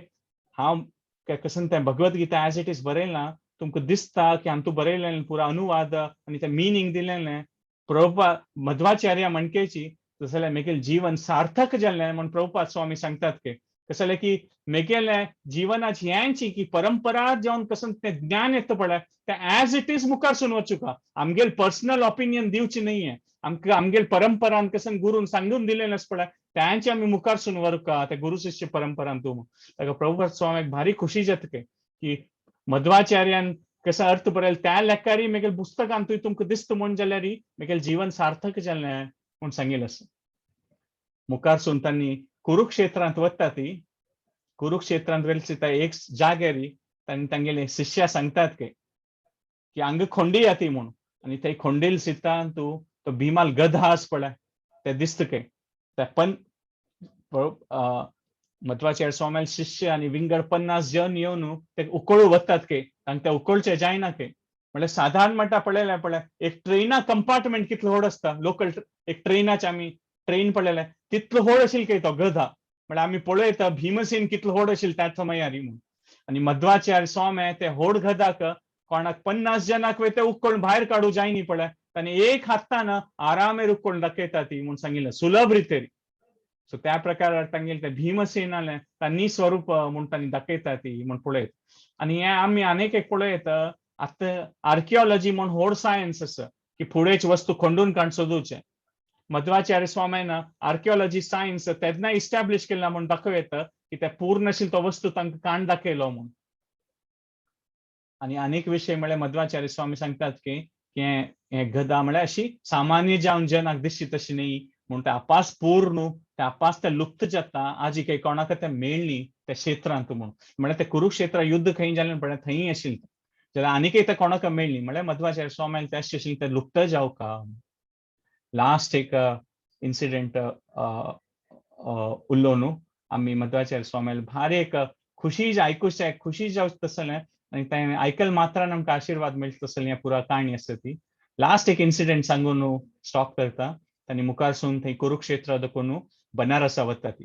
हांव कशें तें भगवद्गीता एज it is बरयलां, तुमकां दिसता की हांतू बरयलेलें पुरा अनुवाद आनी तें मिनींग दिलेलें प्रभुपाद मध्वाचार्य म्हणकेची, जाल्यार म्हगेलें जीवन सार्थक जाल्लें म्हूण प्रभुपाद स्वामी सांगतात की कशें जालें की म्हगेलें जिवनाची हेंची की परंपरा जावन कसं तें ज्ञान येता पळय तें एज it is मुखार सून वचूका, आमगेल पर्सनल ओपिनियन दिवची न्हय, आमकां आमगेल परंपरान कसं गुरून सांगून दिलेलें आसा पळय तेंचे आमी मुखार सून व्हरूका त्या गुरू शिष्य परंपरान तूं. ताका प्रभुपाद स्वामीक भारी खुशी जाता की मध्वाचार्यान कसो अर्थ बरयलो त्या लेखारी म्हगेले पुस्तकान तुवें तुमकां दिसता म्हूण जाल्यार म्हगेलें जीवन सार्थक जालें म्हूण सांगिल्लें आसा. मुखार सून तांणी कुरुक्षेत्रांत वता ती, कुरुक्षेत्रांत वेल सीता एक जाग्यार तांणी तांगेले शिष्या सांगतात की हांगा खोंडी या ती म्हूण, आनी थंय खोंडील सीता तूं तो भीमाल गधा आसा पळय ते दिसता काय ते पण मध्वाचार्य स्वाम्याल शिष्य आनी विंगड 50 जन येवन ते उकळू वतात के तांकां ते उकळचे जायना के, म्हळ्यार साधारण म्हणटा पळयलें पळय एक ट्रेना कंपार्टमेंट कितलो व्हड आसता लोकल एक ट्रेनाचे आमी ट्रेन पळयलें तितलो व्हड आशिल्लो काय तो गधा, म्हळ्यार आमी पळयता भीमसेन कितलो व्हड आशिल्लो त्या समयार म्हूण. आनी मध्वाचार्य स्वामी ते व्हड गधाक कोणाक 50 जनाक वय ते उकळून भायर काडू जायनी पळय, तांणी एक हातान आरामेर उकळून दाखयता ती म्हूण सांगिल्लें सुलभ रितेर. सो त्या प्रकार तांगेले ते भीमसेनाले तांनी स्वरूप म्हूण तांणी दाखयता ती म्हूण पळयत. आनी हें आमी आनीक एक पळयत, आतां आर्किओलॉजी म्हूण व्हड सायन्स आसा की फुडेच वस्तू खंडून काण सोदुचें. मध्वाचार्य स्वाम्यान आर्किओलॉजी सायन्स तेन्ना इस्टॅब्लिश केला म्हूण दाखोवं येता की ते पूर्ण आशिल्लो तो वस्तू तांकां काण दाखयलो म्हूण. आनी आनीक विशय म्हळ्यार मध्वाचार्य स्वामी सांगतात की हें गदा म्हळ्यार अशी सामान्य जावन जनाक दिसची तशी न्ही म्हूण ते आपास पूर्ण, ते आपास ते लुप्त जाता, आजी काही कोणाक ते मेळ्ळी त्या क्षेत्रांत म्हूण. म्हळ्यार ते कुरुक्षेत्र युद्ध खंय जालें म्हळ्यार थंय आशिल्लें, जाल्यार आनीकय ते कोणाक मेळ्ळी म्हळ्यार मध्वाचार्य स्वामी ते आशिल्ले ते लुप्त जावका. लास्ट एक इन्सिडेंट उल्लो न्हू आमी मध्वाचार्य स्वामी भारी एक खुशी आयकुचें, खुशी जावचें तसलें आनी तें आयकल मात्रान आमकां आशिर्वाद मेळटा तसलें हें पुरा काणी आसा ती. लास्ट एक इन्सिडेंट सांगून न्हू स्टॉप करता. तांणी मुखारसून थंय कुरुक्षेत्र दाखोवन बनारसा वता ती.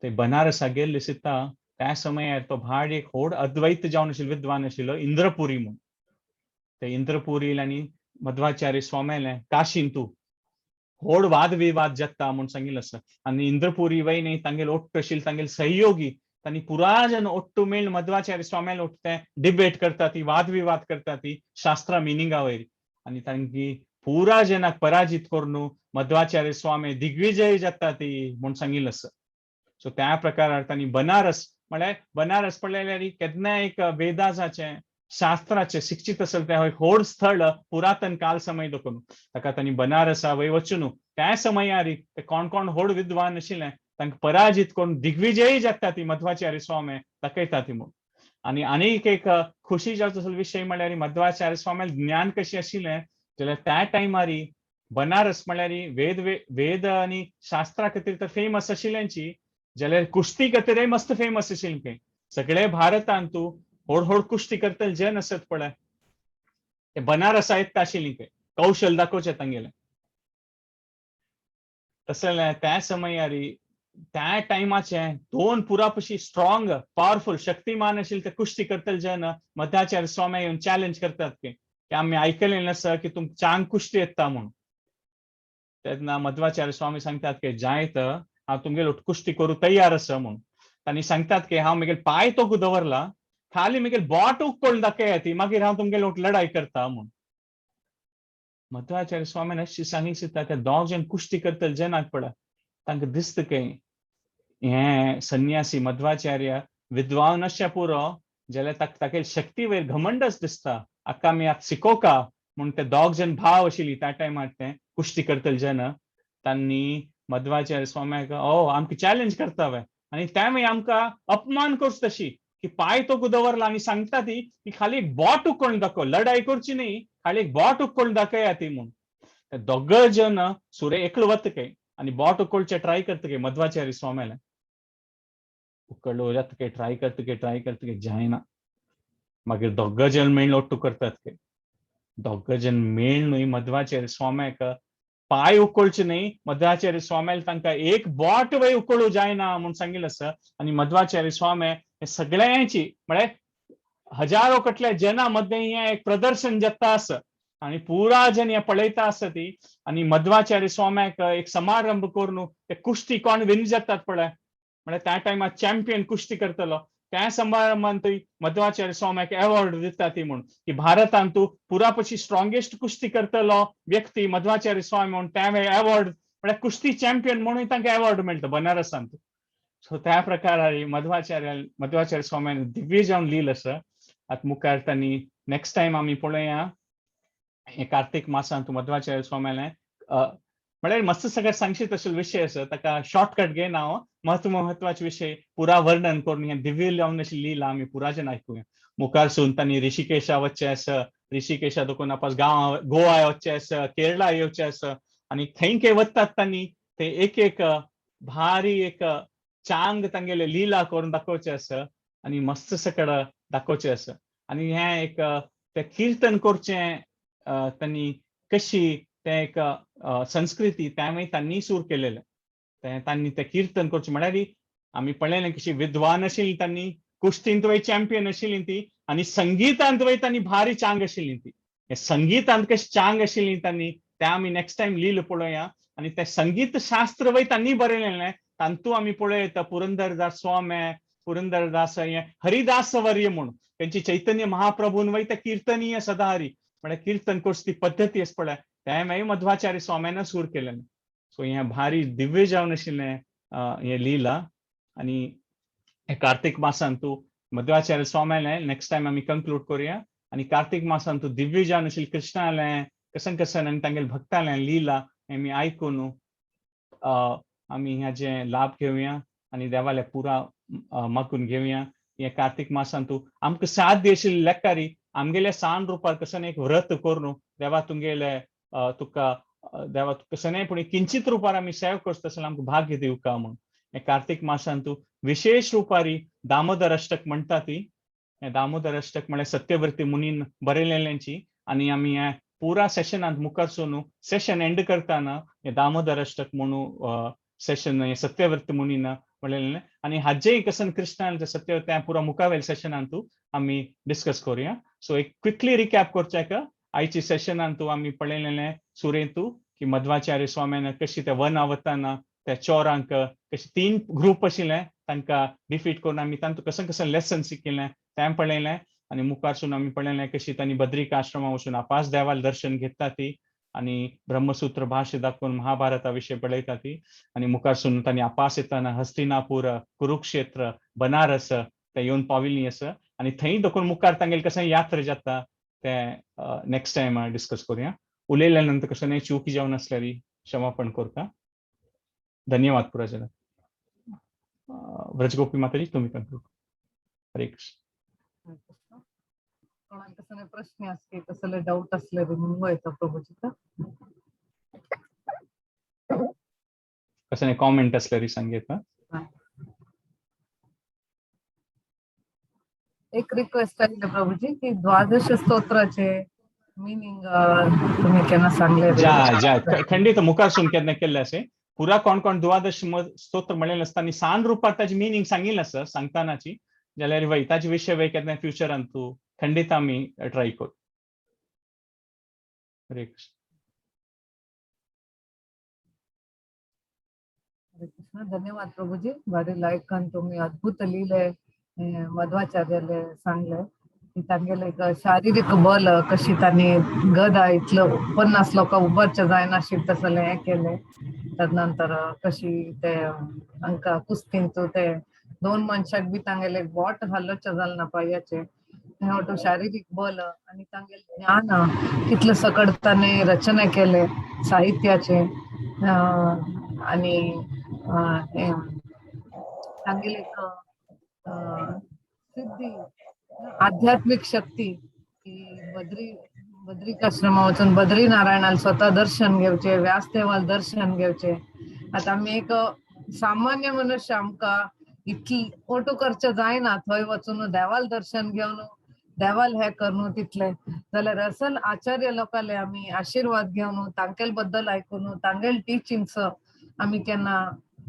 थंय बनारसा गेल्ले सिता त्या समयार तो भाड एक व्हड अद्वैत जावन आशिल्लो विद्वान आशिल्लो इंद्रपुरी म्हूण. ते इंद्रपुरी आनी मध्वाचार्य स्वाम्याले काशींतू व्हड वादविवाद जाता म्हूण सांगिल्लें आसा. आनी इंद्रपुरी वय न्ही तांगेले ओट्टू आशिल्ले तांगेले सहयोगी तांणी पुरा जन ओट्टू मेळ मध्वाचार्य स्वाम्याले ओट्टू ते डिबेट करता ती, वादविवाद करता ती शास्त्रा मिनिंगा वयर. आनी तांकी पुरा जनाक पराजित करून मध्वाचार्य स्वामी दिग्विजय जाता ती म्हूण सांगिल्लें आसा. सो त्या प्रकारार तांणी बनारस म्हळ्यार बनारस पळयल्यार केन्ना एक वेदासाचें शास्त्राचें शिक्षीत आसल तें एक व्हड स्थळ पुरातन काल समय दाखोवन ताका तांणी बनारसा वय वचून त्या समयार ते कोण कोण व्हड विद्वान आशिल्ले तांकां पराजित करून दिग्विजय जाता ती मध्वाचार्य स्वामी दाखयता ती म्हूण. आनी आनीक एक खुशी जावचो असो विशय म्हळ्यार मध्वाचार्य स्वामी ज्ञान कशें आशिल्लें जाल्यार त्या टायमार बनारस म्हळ्यार वेद वेद आनी शास्त्रा खातीर तर फेमस आशिल्ल्यांची, जाल्यार कुस्ती खातीरय मस्त फेमस आशिल्लें. सगळे भारतांत व्हड व्हड कुस्ती करतले जन आसत पळय ते बनारसा येता आशिल्ली खंय कौशल दाखोवचें तांगेलें. तसलें त्या समयार त्या टायमाचे दोन पुरापशी स्ट्रॉंग पावरफुल शक्तिमान आशिल्ले ते कुस्ती करतले जन मध्वाचार्य स्वामी येवन चॅलेंज करतात की आमी आयकलें आसा की तुमकां चांग कुस्ती येता म्हूण. तेन्ना मध्वाचार्य स्वामी सांगतात की जायत हांव तुमगेलो कुस्ती करूं तयार आसा म्हूण. तांणी सांगतात की हांव म्हगेले पांय तोकू दवरला, खाली म्हगेले बोट उक्कोळ दाखया ती, मागीर हांव तुमगेलो लढाई करता म्हूण. मध्वाचार्य स्वामीन अशी सांगली सुद्दां त्या दोग जण कुस्ती करतले जनाक पळय तांकां दिसता की हें संन्यासी मध्वाचार्य विद्वान आसच्या पुरो जाल्यार ताका शक्ती वयर घमंडच दिसता, आतां आमी आतां शिकोवका म्हूण. ते दोग जण भाव आशिल्ली त्या टायमार ते कुस्ती करतले जन तांणी मध्वाचार्य स्वाम्याक ओ आमकां चॅलेंज करता वे आनी त्या मागीर आमकां अपमान करचो तशी की पांय तोकू दवरला आनी सांगता ती की खाली एक बोट उक्कोण दाखय, लढाई करची न्ही, खाली एक बोट उक्कोण दाखया ती म्हूण. ते दोग जण सुरे एकलो वता काय आनी बोट उक्कोळचे ट्राय करता काय मध्वाचार्य स्वाम्याले उक्कडलो जाता काय ट्राय करता काय ट्राय करता काय जायना. मागीर दोग जण मेळ ओट्टू करतात काय, दोग जण मेळ न्हय मध्वाचार्य स्वाम्याक पांय उकळचे न्ही, मध्वाचार्य स्वाम्याक तांकां एक बोट वय उकळू जायना म्हूण सांगिल्लें आसा. आनी मध्वाचार्य स्वामी हे सगळ्यांची म्हळ्यार हजारो कटल्या जना मदें हें एक प्रदर्शन जाता आसा आनी पुरा जन हें पळयता आसा ती. आनी मध्वाचार्य स्वाम्याक एक समारंभ करून ते कुस्ती कोण विन जातात पळय म्हळ्यार त्या टायमार चॅम्पियन कुस्ती करतलो त्या समारंभांतूय मध्वाचार्य स्वाम्याक एवॉर्ड दिता ती म्हूण की भारतांत पुरा पशी स्ट्रॉंगेस्ट कुस्ती करतलो व्यक्ती मध्वाचार्य स्वामी म्हूण त्या वेळ एवॉर्ड म्हळ्यार कुस्ती चॅम्पियन म्हणून तांकां एवॉर्ड मेळटा बनारसांत. सो त्या प्रकारार मध्वाचार्य स्वाम्यान दिव्य जावन लिहिलें आसा. आतां मुखार तांणी नेक्स्ट टायम आमी पळोवया हे कार्तीक मासांत मध्वाचार्य स्वाम्यालें म्हळ्यार मस्त सगळें सांगशीत तसलो विशय आसा, ताका शॉर्टकट घेयना हांव, म्हत्व म्हत्वाचे विशय पुरा वर्णन करून हें दिव्य लावन अशी लिहिलां आमी पुराचें आयकुया. मुखार सून तांणी ऋषिकेशा वचचें आसा, ऋषिकेशा देखून आपस गांव गोवा वचचें आसा, केरळा येवचें आसा आनी थंय खंय वतात तांणी ते एक एक भारी एक चांग तांगेले लिला करून दाखोवचें आसा आनी मस्त सकड दाखोवचें आसा. आनी हें एक तें किर्तन करचें तांणी कशी तें एक संस्कृती त्या मागीर तांणी सूर केलेलें तें तांणी तें किर्तन करचें म्हळ्यार आमी पळयलें कशी विद्वान आशिल्ली तांणी, कुस्तींत वय चॅम्पियन आशिल्ली ती आनी संगीतांत वय तांणी भारी चांग आशिल्ली ती. हे संगीतांत कशी चांग आशिल्ली तांणी तें आमी नेक्स्ट टायम लिहिलें पळोवया. आनी तें संगीत शास्त्र वय तांणी बरयलेलें, तांतू आमी पळयता पुरंदरदास स्वामी, पुरंदरदास हे हरिदास वर्य म्हूण तेंची चैतन्य महाप्रभून वयता कीर्तनीय सदाहरी म्हळ्यार कीर्तन करची ती पद्दती आसा पळय, तें मागीर मध्वाचार्य स्वाम्यान सूर केलें. सो हें भारी दिव्य जावन आशिल्लें हें लिला. आनी कार्तिक मासान तूं मध्वाचार्य स्वाम्यालें नेक्स्ट टायम आमी कंक्लूड करुया. आनी कार्तिक मासान तूं दिव्य जावन आशिल्लें कृष्णालें कसन कसन आनी तांगेले भक्तालें लिला आमी आयकून आमी हाजे लाभ घेवया आनी देवाले पुरा मागून घेवया. हे कार्तिक मासान तूं आमकां साध्य आशिल्ले लेकारी आमगेल्या सान रुपार कसन एक व्रत करून देवा तुमगेले तुका देवा कसनय पूण किंचित रुपार आमी सेव करता जाल्यार आमकां भाग्य दिवका म्हूण. हे कार्तिक मासान तूं विशेश रुपारी दामोदर अष्टक म्हणटा ती, हे दामोदर अष्टक म्हळ्यार सत्यव्रती मुनीन बरयलेल्यांची. आनी आमी हे पुरा सेशनांत मुखार सेशन एंड करतना हे दामोदर अष्टक म्हणून सेशन हे सत्यव्रती मुनीन म्हणलेलें. आनी हाजेय कसन कृष्णान सत्यव्रती पुरा मुखावेल सेशनांत आमी डिस्कस करुया. सो एक क्विकली रिकॅप करचें आयची सेशनांत आमी पळयलेलें सुरेंतू की मध्वाचार्य स्वाम्यान कशी ते वना वताना त्या चोरांक कशी 3 ग्रूप आशिल्ले तांकां डिफीट करून आमी तांतूं कशें कशें लेसन शिकिल्लें तें पळयलें. आनी मुखारसून आमी पळयलें कशी तांणी बद्रिका आश्रमा वचून आपास देवाल दर्शन घेता ती आनी ब्रह्मसूत्र भाशे दाखोवन महाभारता विशय पळयता ती. आनी मुखारसून तांणी आपास येताना हस्तिनापूर, कुरुक्षेत्र, बनारस ते येवन पाविल्लीं आसा. आनी थंय दाखोवन मुखार तांगेली कशें यात्रा जाता तें नेक्स्ट टायम डिस्कस करुया. उलयल्या नंतर कशें न्हय चुकी जावन आसल्यार क्षमापण करता. धन्यवाद पुरा जना. व्रजगोपी माताजी तुम्ही कंक्लूड. हरे कृष्ण. कोणाक कसले प्रश्न असले कसले डाऊट असले मुंबय येता प्रभूजी का कसले कॉमेंट असल्यार सांगता. एक रिक्वेस्ट आहे प्रभूजी की द्वादश स्तोत्राचे मिनिंग तुम्ही केन्ना सांगले. जा जा खंडित मुखारसून केन्ना केल्ले असे पुरा कोण कोण द्वादश स्तोत्र म्हणलेले आसता आनी सान रुपार ताची मिनिंग सांगिल्लें आसा सांगतानाची, जाल्यार वय ताचे विशय वय केन्ना फ्युचरान तूं खंडित आमी ट्राय करू. हरे कृष्ण. हरे कृष्ण. धन्यवाद प्रभूजी. भारी लायकान तुम्ही अद्भुत लिहिले मध्वाचार्याले सांगले की तांगेले एक शारीरिक बल कशी तांणी गदा इतलं 50 लोक उबारचे जायनाशिल्लें तसलें हें केलें. तदनंतर कशी ते हांकां कुस्तींतू ते 2 मनशाक बी तांगेले बोट हालोवचें जालें ना पांयाचें. हें शारीरिक बल आनी तांगेलें ज्ञान कितलें सकट तांणी रचना केले साहित्याचे आनी तांगेले एक सिद्धी आध्यात्मिक शक्ती की बद्रिकाश्रमा वचून बद्री नारायणाला स्वतः दर्शन घेवचे, व्यासदेवाला दर्शन घेवचे. आता आमी एक सामान्य मनुष्य आमकां इतली ओटो करचें जायना थंय वचून देवाल दर्शन घेवन देवाल हे करून तितले, जाल्यार असल आचार्य लोकांले आमी आशिर्वाद घेवन तांगेल बद्दल आयकून तांगेल टिचिंग्स आमी केन्ना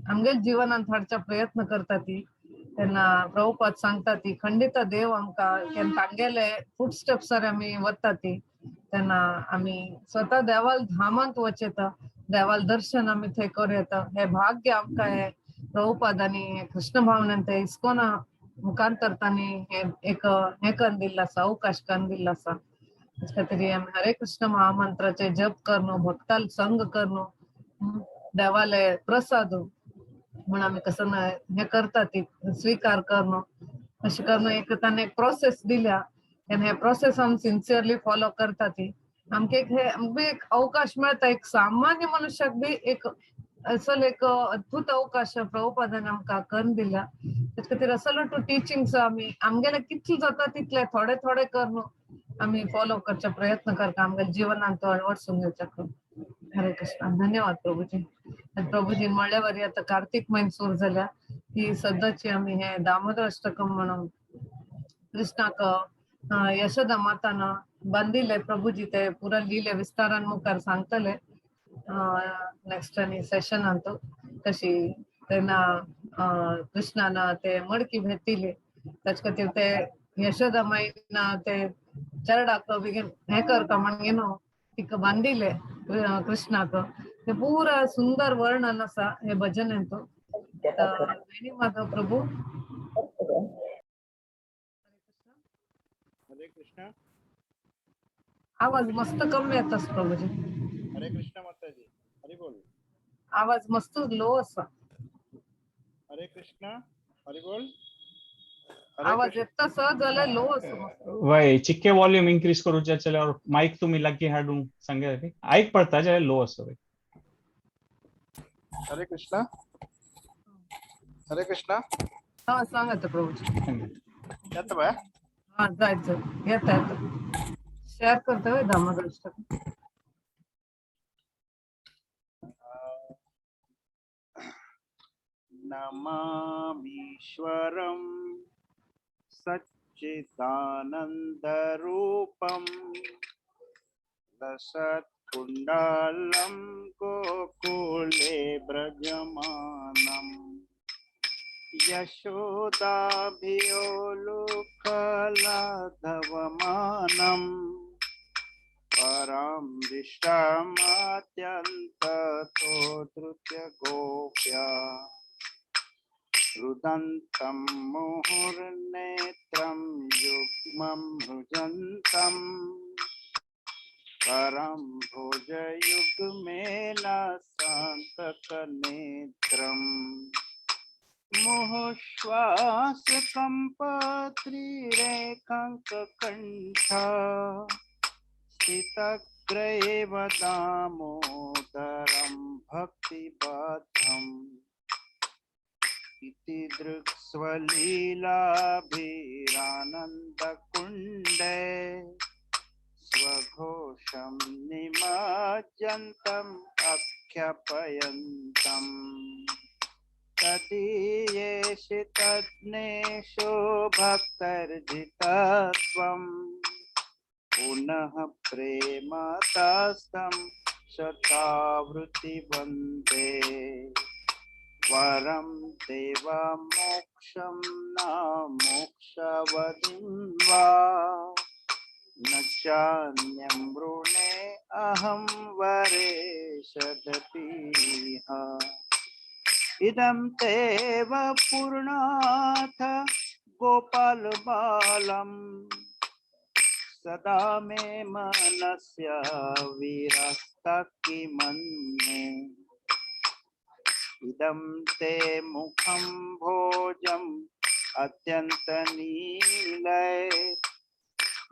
आमगेल जिवनांत हाडचा प्रयत्न करता ती तेन्ना प्रभुपाद सांगता ती खंडित देव आमकां तांगेले फूट स्टेप्सार आमी वता ती तेन्ना आमी स्वता देवाल धामांत वचेता, देवाल दर्शन आमी थंय करूं येता. हे भाग्य आमकां हे प्रभुपाद आनी कृष्ण भावनान ते इस्कोना मुखांतर तांणी हे एक हें करून दिल्लो आसा, अवकाश करून दिल्लो आसा. तेच खातीर आमी हरे कृष्ण महामंत्राचे जप करून भक्ताल संग करून देवाले प्रसाद म्हण आमी कसो हें करता ती स्विकार करून अशें करून एक ताणें एक प्रोसेस दिल्या आनी हे प्रोसेस आमी सिन्सियरली फॉलो करता ती आमकां एक हे आमकां एक अवकाश मेळटा. एक सामान्य मनुष्याक बी एक असल एक अद्भुत अवकाश प्रभुपादान आमकां करून दिल्या. तेच खातीर असल टू टिचिंग्स आमी आमगेले कितले जाता तितले थोडे थोडे करून आमी फॉलो करचे प्रयत्न करता आमगेले जिवनांत तो अळवडसून घेवच्या. हरे कृष्ण. धन्यवाद प्रभूजी. प्रभूजी म्हणल्या वरी आतां कार्तिक म्हयनो सुरू जाल्या ही सद्दाची आमी हे दामोदर अष्टकम म्हणून कृष्णाक यशोदा मातान बांदिले प्रभूजी ते पुरा लिले विस्तारान मुखार सांगतले नेक्स्ट आनी सेशनांत कशी तेन्ना कृष्णान ते मडकी भेटिले ताचे खातीर ते यशोदा माईन ते चरडाक बेगीन हें करता म्हणगे न्हू तिका बांदिले कृष्णाक. ते पुरा सुंदर वर्णन आसा हे भजनेंत. तर वेणी माधव प्रभू. हरे कृष्ण. आवाज मस्त कमी येतास प्रभूजी. हरे कृष्ण माताजी, हरी बोल. आवाज मस्त लो असा. हरे कृष्ण, हरी बोल. हरे आवाज कृष्ण. येता सहज जाल्यार लो असो मस्त. वय चिक्के वॉल्यूम इन्क्रीज करूचे जाल्यार मायक तुमी लागीं हाडून सांगया. आयक पडता जाल्यार लो आसा. हरे कृष्ण, हरे कृष्ण. हा, सांगात प्रभूजी. सांगा. येता बाय. हा, जायचं येता येता शेअर करता व्हय दामोदर. नमामीश्वरं सच्चिदानन्दरूपं लसत्कुण्डलं गोकुले व्रजमानम् यशोदाभियोलुकलाधवमानम् परां दिष्टमात्यन्ततो धृत्य गोप्या रुदन्तं मुहुर्नेत्रं युग्मं मृजन्तं परं भुजयुग्मेन सान्तकनेत्रम् मुहुश्वासकम्पत्रिरेखाङ्ककण्ठ स्थितग्रैव दामोदरं भक्तिबद्धम् इति दृक्स्वलीलाभिरानन्दकुण्डे स्वघोषं निमज्जन्तम् आख्यापयन्तम् तदीयेषु तज्ज्ञेषु भक्तर्जितत्वम् पुनः प्रेमतास्तं शतावृत्ति वन्दे वरं देवमोक्षं न मोक्षवदिं वा न चान्यं वृणे अहं वरेशदपीह. इदं तेव पूर्णाथ गोपालबालम् सदा मे मनस्य विरस्तकिमन्ये. इदं ते मुखं भोजम् अत्यन्तनीलय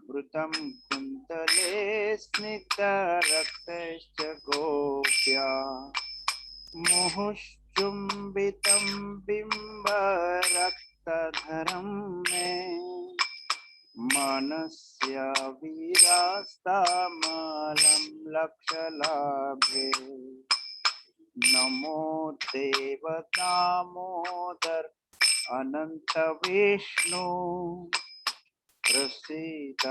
वृतं कुन्तले स्निग्धरक्तश्च गोप्या मुहुश्चुम्बितं बिम्बरक्तधरं मे मनस्य विरास्तामलं लक्षलाभे. नमो देव दामोदर अनंत विष्णु प्रसीद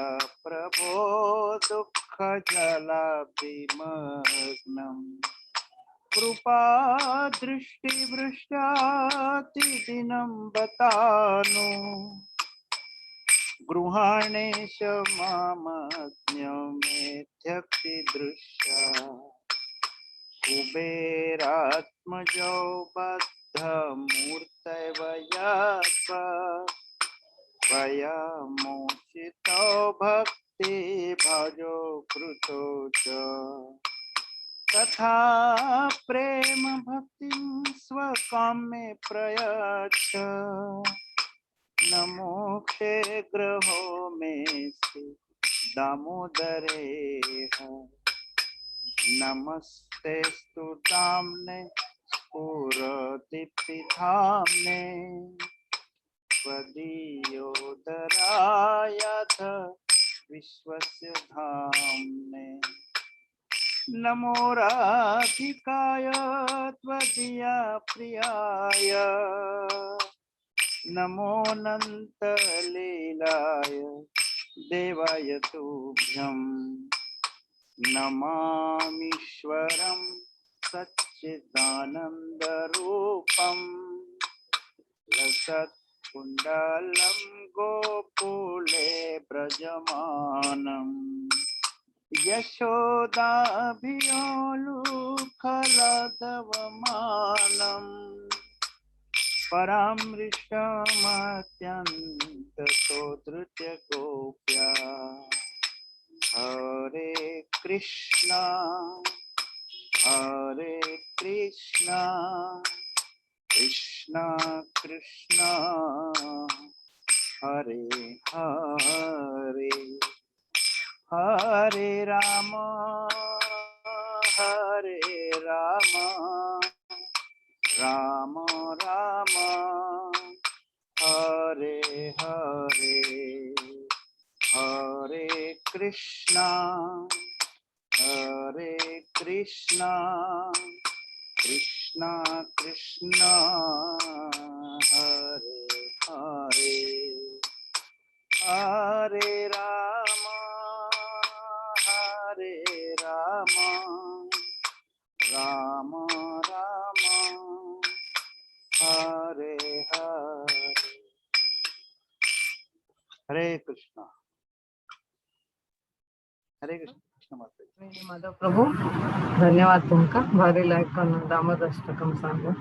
प्रभो दुःख जलाभिमग्नम्. कृपा दृष्टिवृष्ट्यातिदिनं बतानु गृहाणेश मामज्ञमेध्यक्षिदृश्या कुबेरात्मजो बद्धमूर्तैव यत्त्वा त्वया मोचितो भक्तिभाजो कृतो च तथा प्रेम भक्तिं स्वकाम्ये प्रयच्छ. न मोक्षे ग्रहो मेऽस्ति दामोदरेह. नमस्तेऽस्तु दाम्ने स्फुरदीप्तिधाम्ने त्वदीयोदरायथ विश्वस्य धाम्ने. नमो राधिकाय त्वदीया प्रियाय नमोऽनन्तलीलाय देवाय तुभ्यं. नमामीश्वरं सच्चिदानन्दरूपं लसत्कुण्डलं गोकुले व्रजमानम् यशोदाभियोलुखलधवमानम् परामृष्टमत्यन्तसोद्धृत्य गोप्या। हरे कृष्णा हरे कृष्णा कृष्णा कृष्णा हरे हरे, हरे राम हरे राम राम राम हरे हरे, हरे कृष्णा हरे कृष्णा कृष्णा कृष्णा हरे हरे, हरे राम हरे राम राम राम हरे हरे। हरे कृष्णा हरे कृष्ण माता। माधव प्रभू, धन्यवाद तुमका भारी लायक दामोदर अष्टकम सांगून।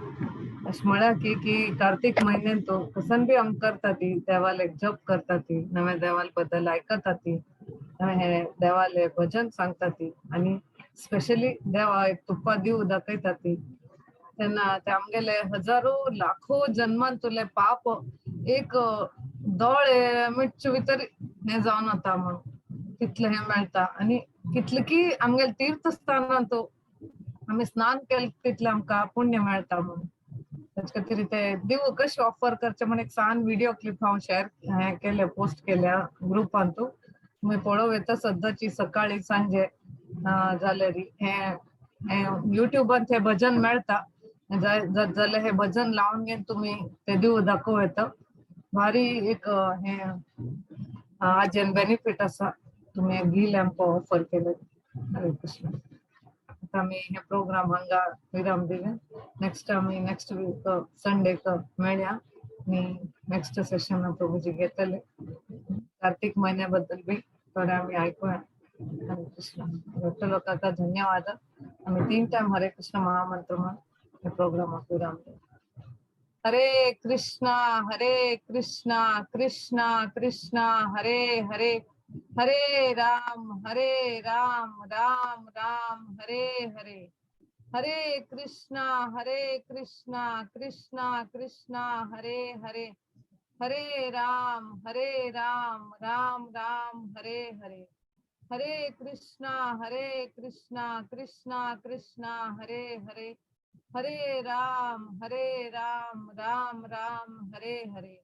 अशें म्हळ्यार की की कार्तीक म्हयन्यान तो कसन बी आमी करता ती देवाले जप करता ती, नव्या देवाल बद्दल आयकता ती, नवे हे देवाले भजन सांगता ती आनी स्पेशली देवा एक तुप्पा दिव दाखयता ती, तेन्ना ते आमगेले हजारो लाखो जन्मांतुले पाप एक दोळे मिटचे भितर हे जावन वता म्हण तितलें हें मेळटा। आनी कितलें की आमगेले तीर्थस्थानांत तो आमी स्नान केलें तितलें आमकां पुण्य मेळटा म्हण। ताचे खातीर ते देव कशें ऑफर करचें म्हण एक सान व्हिडियो क्लिप हांव शेअर हें केलें, पोस्ट केल्या ग्रुपांतू, तुमी पळोवं येता सद्दांची सकाळी सांजे जाल्यार हें युट्यूबान हें भजन मेळटा, जाल्यार हें भजन लावन घेवन तुमी ते देव दाखोवं येता। भारी एक हें आजेन बेनिफीट आसा, तुमी घी लॅम्प ऑफर केले। हरे कृष्ण। आतां आमी हे प्रोग्राम हांगा विराम दिले। नेक्स्ट आमी नेक्स्ट वीक संडेक मेळया आनी नेक्स्ट सेशन प्रभुजी घेतले कार्तीक म्हयन्या बद्दल बी थोडे आमी आयकुया। हरे कृष्ण। डॉक्टर काका धन्यवाद। आमी 3 टायम हरे कृष्ण महामंत्र म्हण हे प्रोग्रामाक विराम दिले। हरे कृष्णा हरे कृष्णा कृष्णा कृष्णा हरे हरे, हरे राम हरे राम राम राम हरे हरे, हरे कृष्णा हरे कृष्णा कृष्णा कृष्णा हरे हरे, हरे राम हरे राम राम राम हरे हरे, हरे कृष्णा हरे कृष्णा कृष्णा कृष्णा हरे हरे, हरे राम हरे राम राम राम हरे हरे।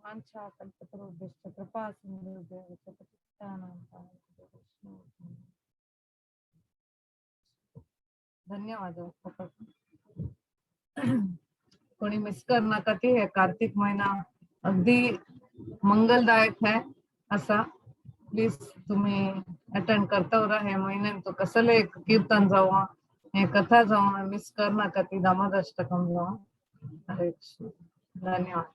वाञ्छा कल्पतरुभ्यश्च कृपा सिन्धुभ्यः च पतितानां पावनेभ्यो। धन्यवाद। कोणी मिस कर नाका ती हे कार्तिक महिना अगदी मंगलदायक आहे असा, प्लीज तुम्ही अटेंड करता उरा हे महिन्यात तो कसले कीर्तन जावं हे कथा जावं मिस कर नाका ती दामोदर अष्टकम जावं। हरे कृष्ण। धन्यवाद।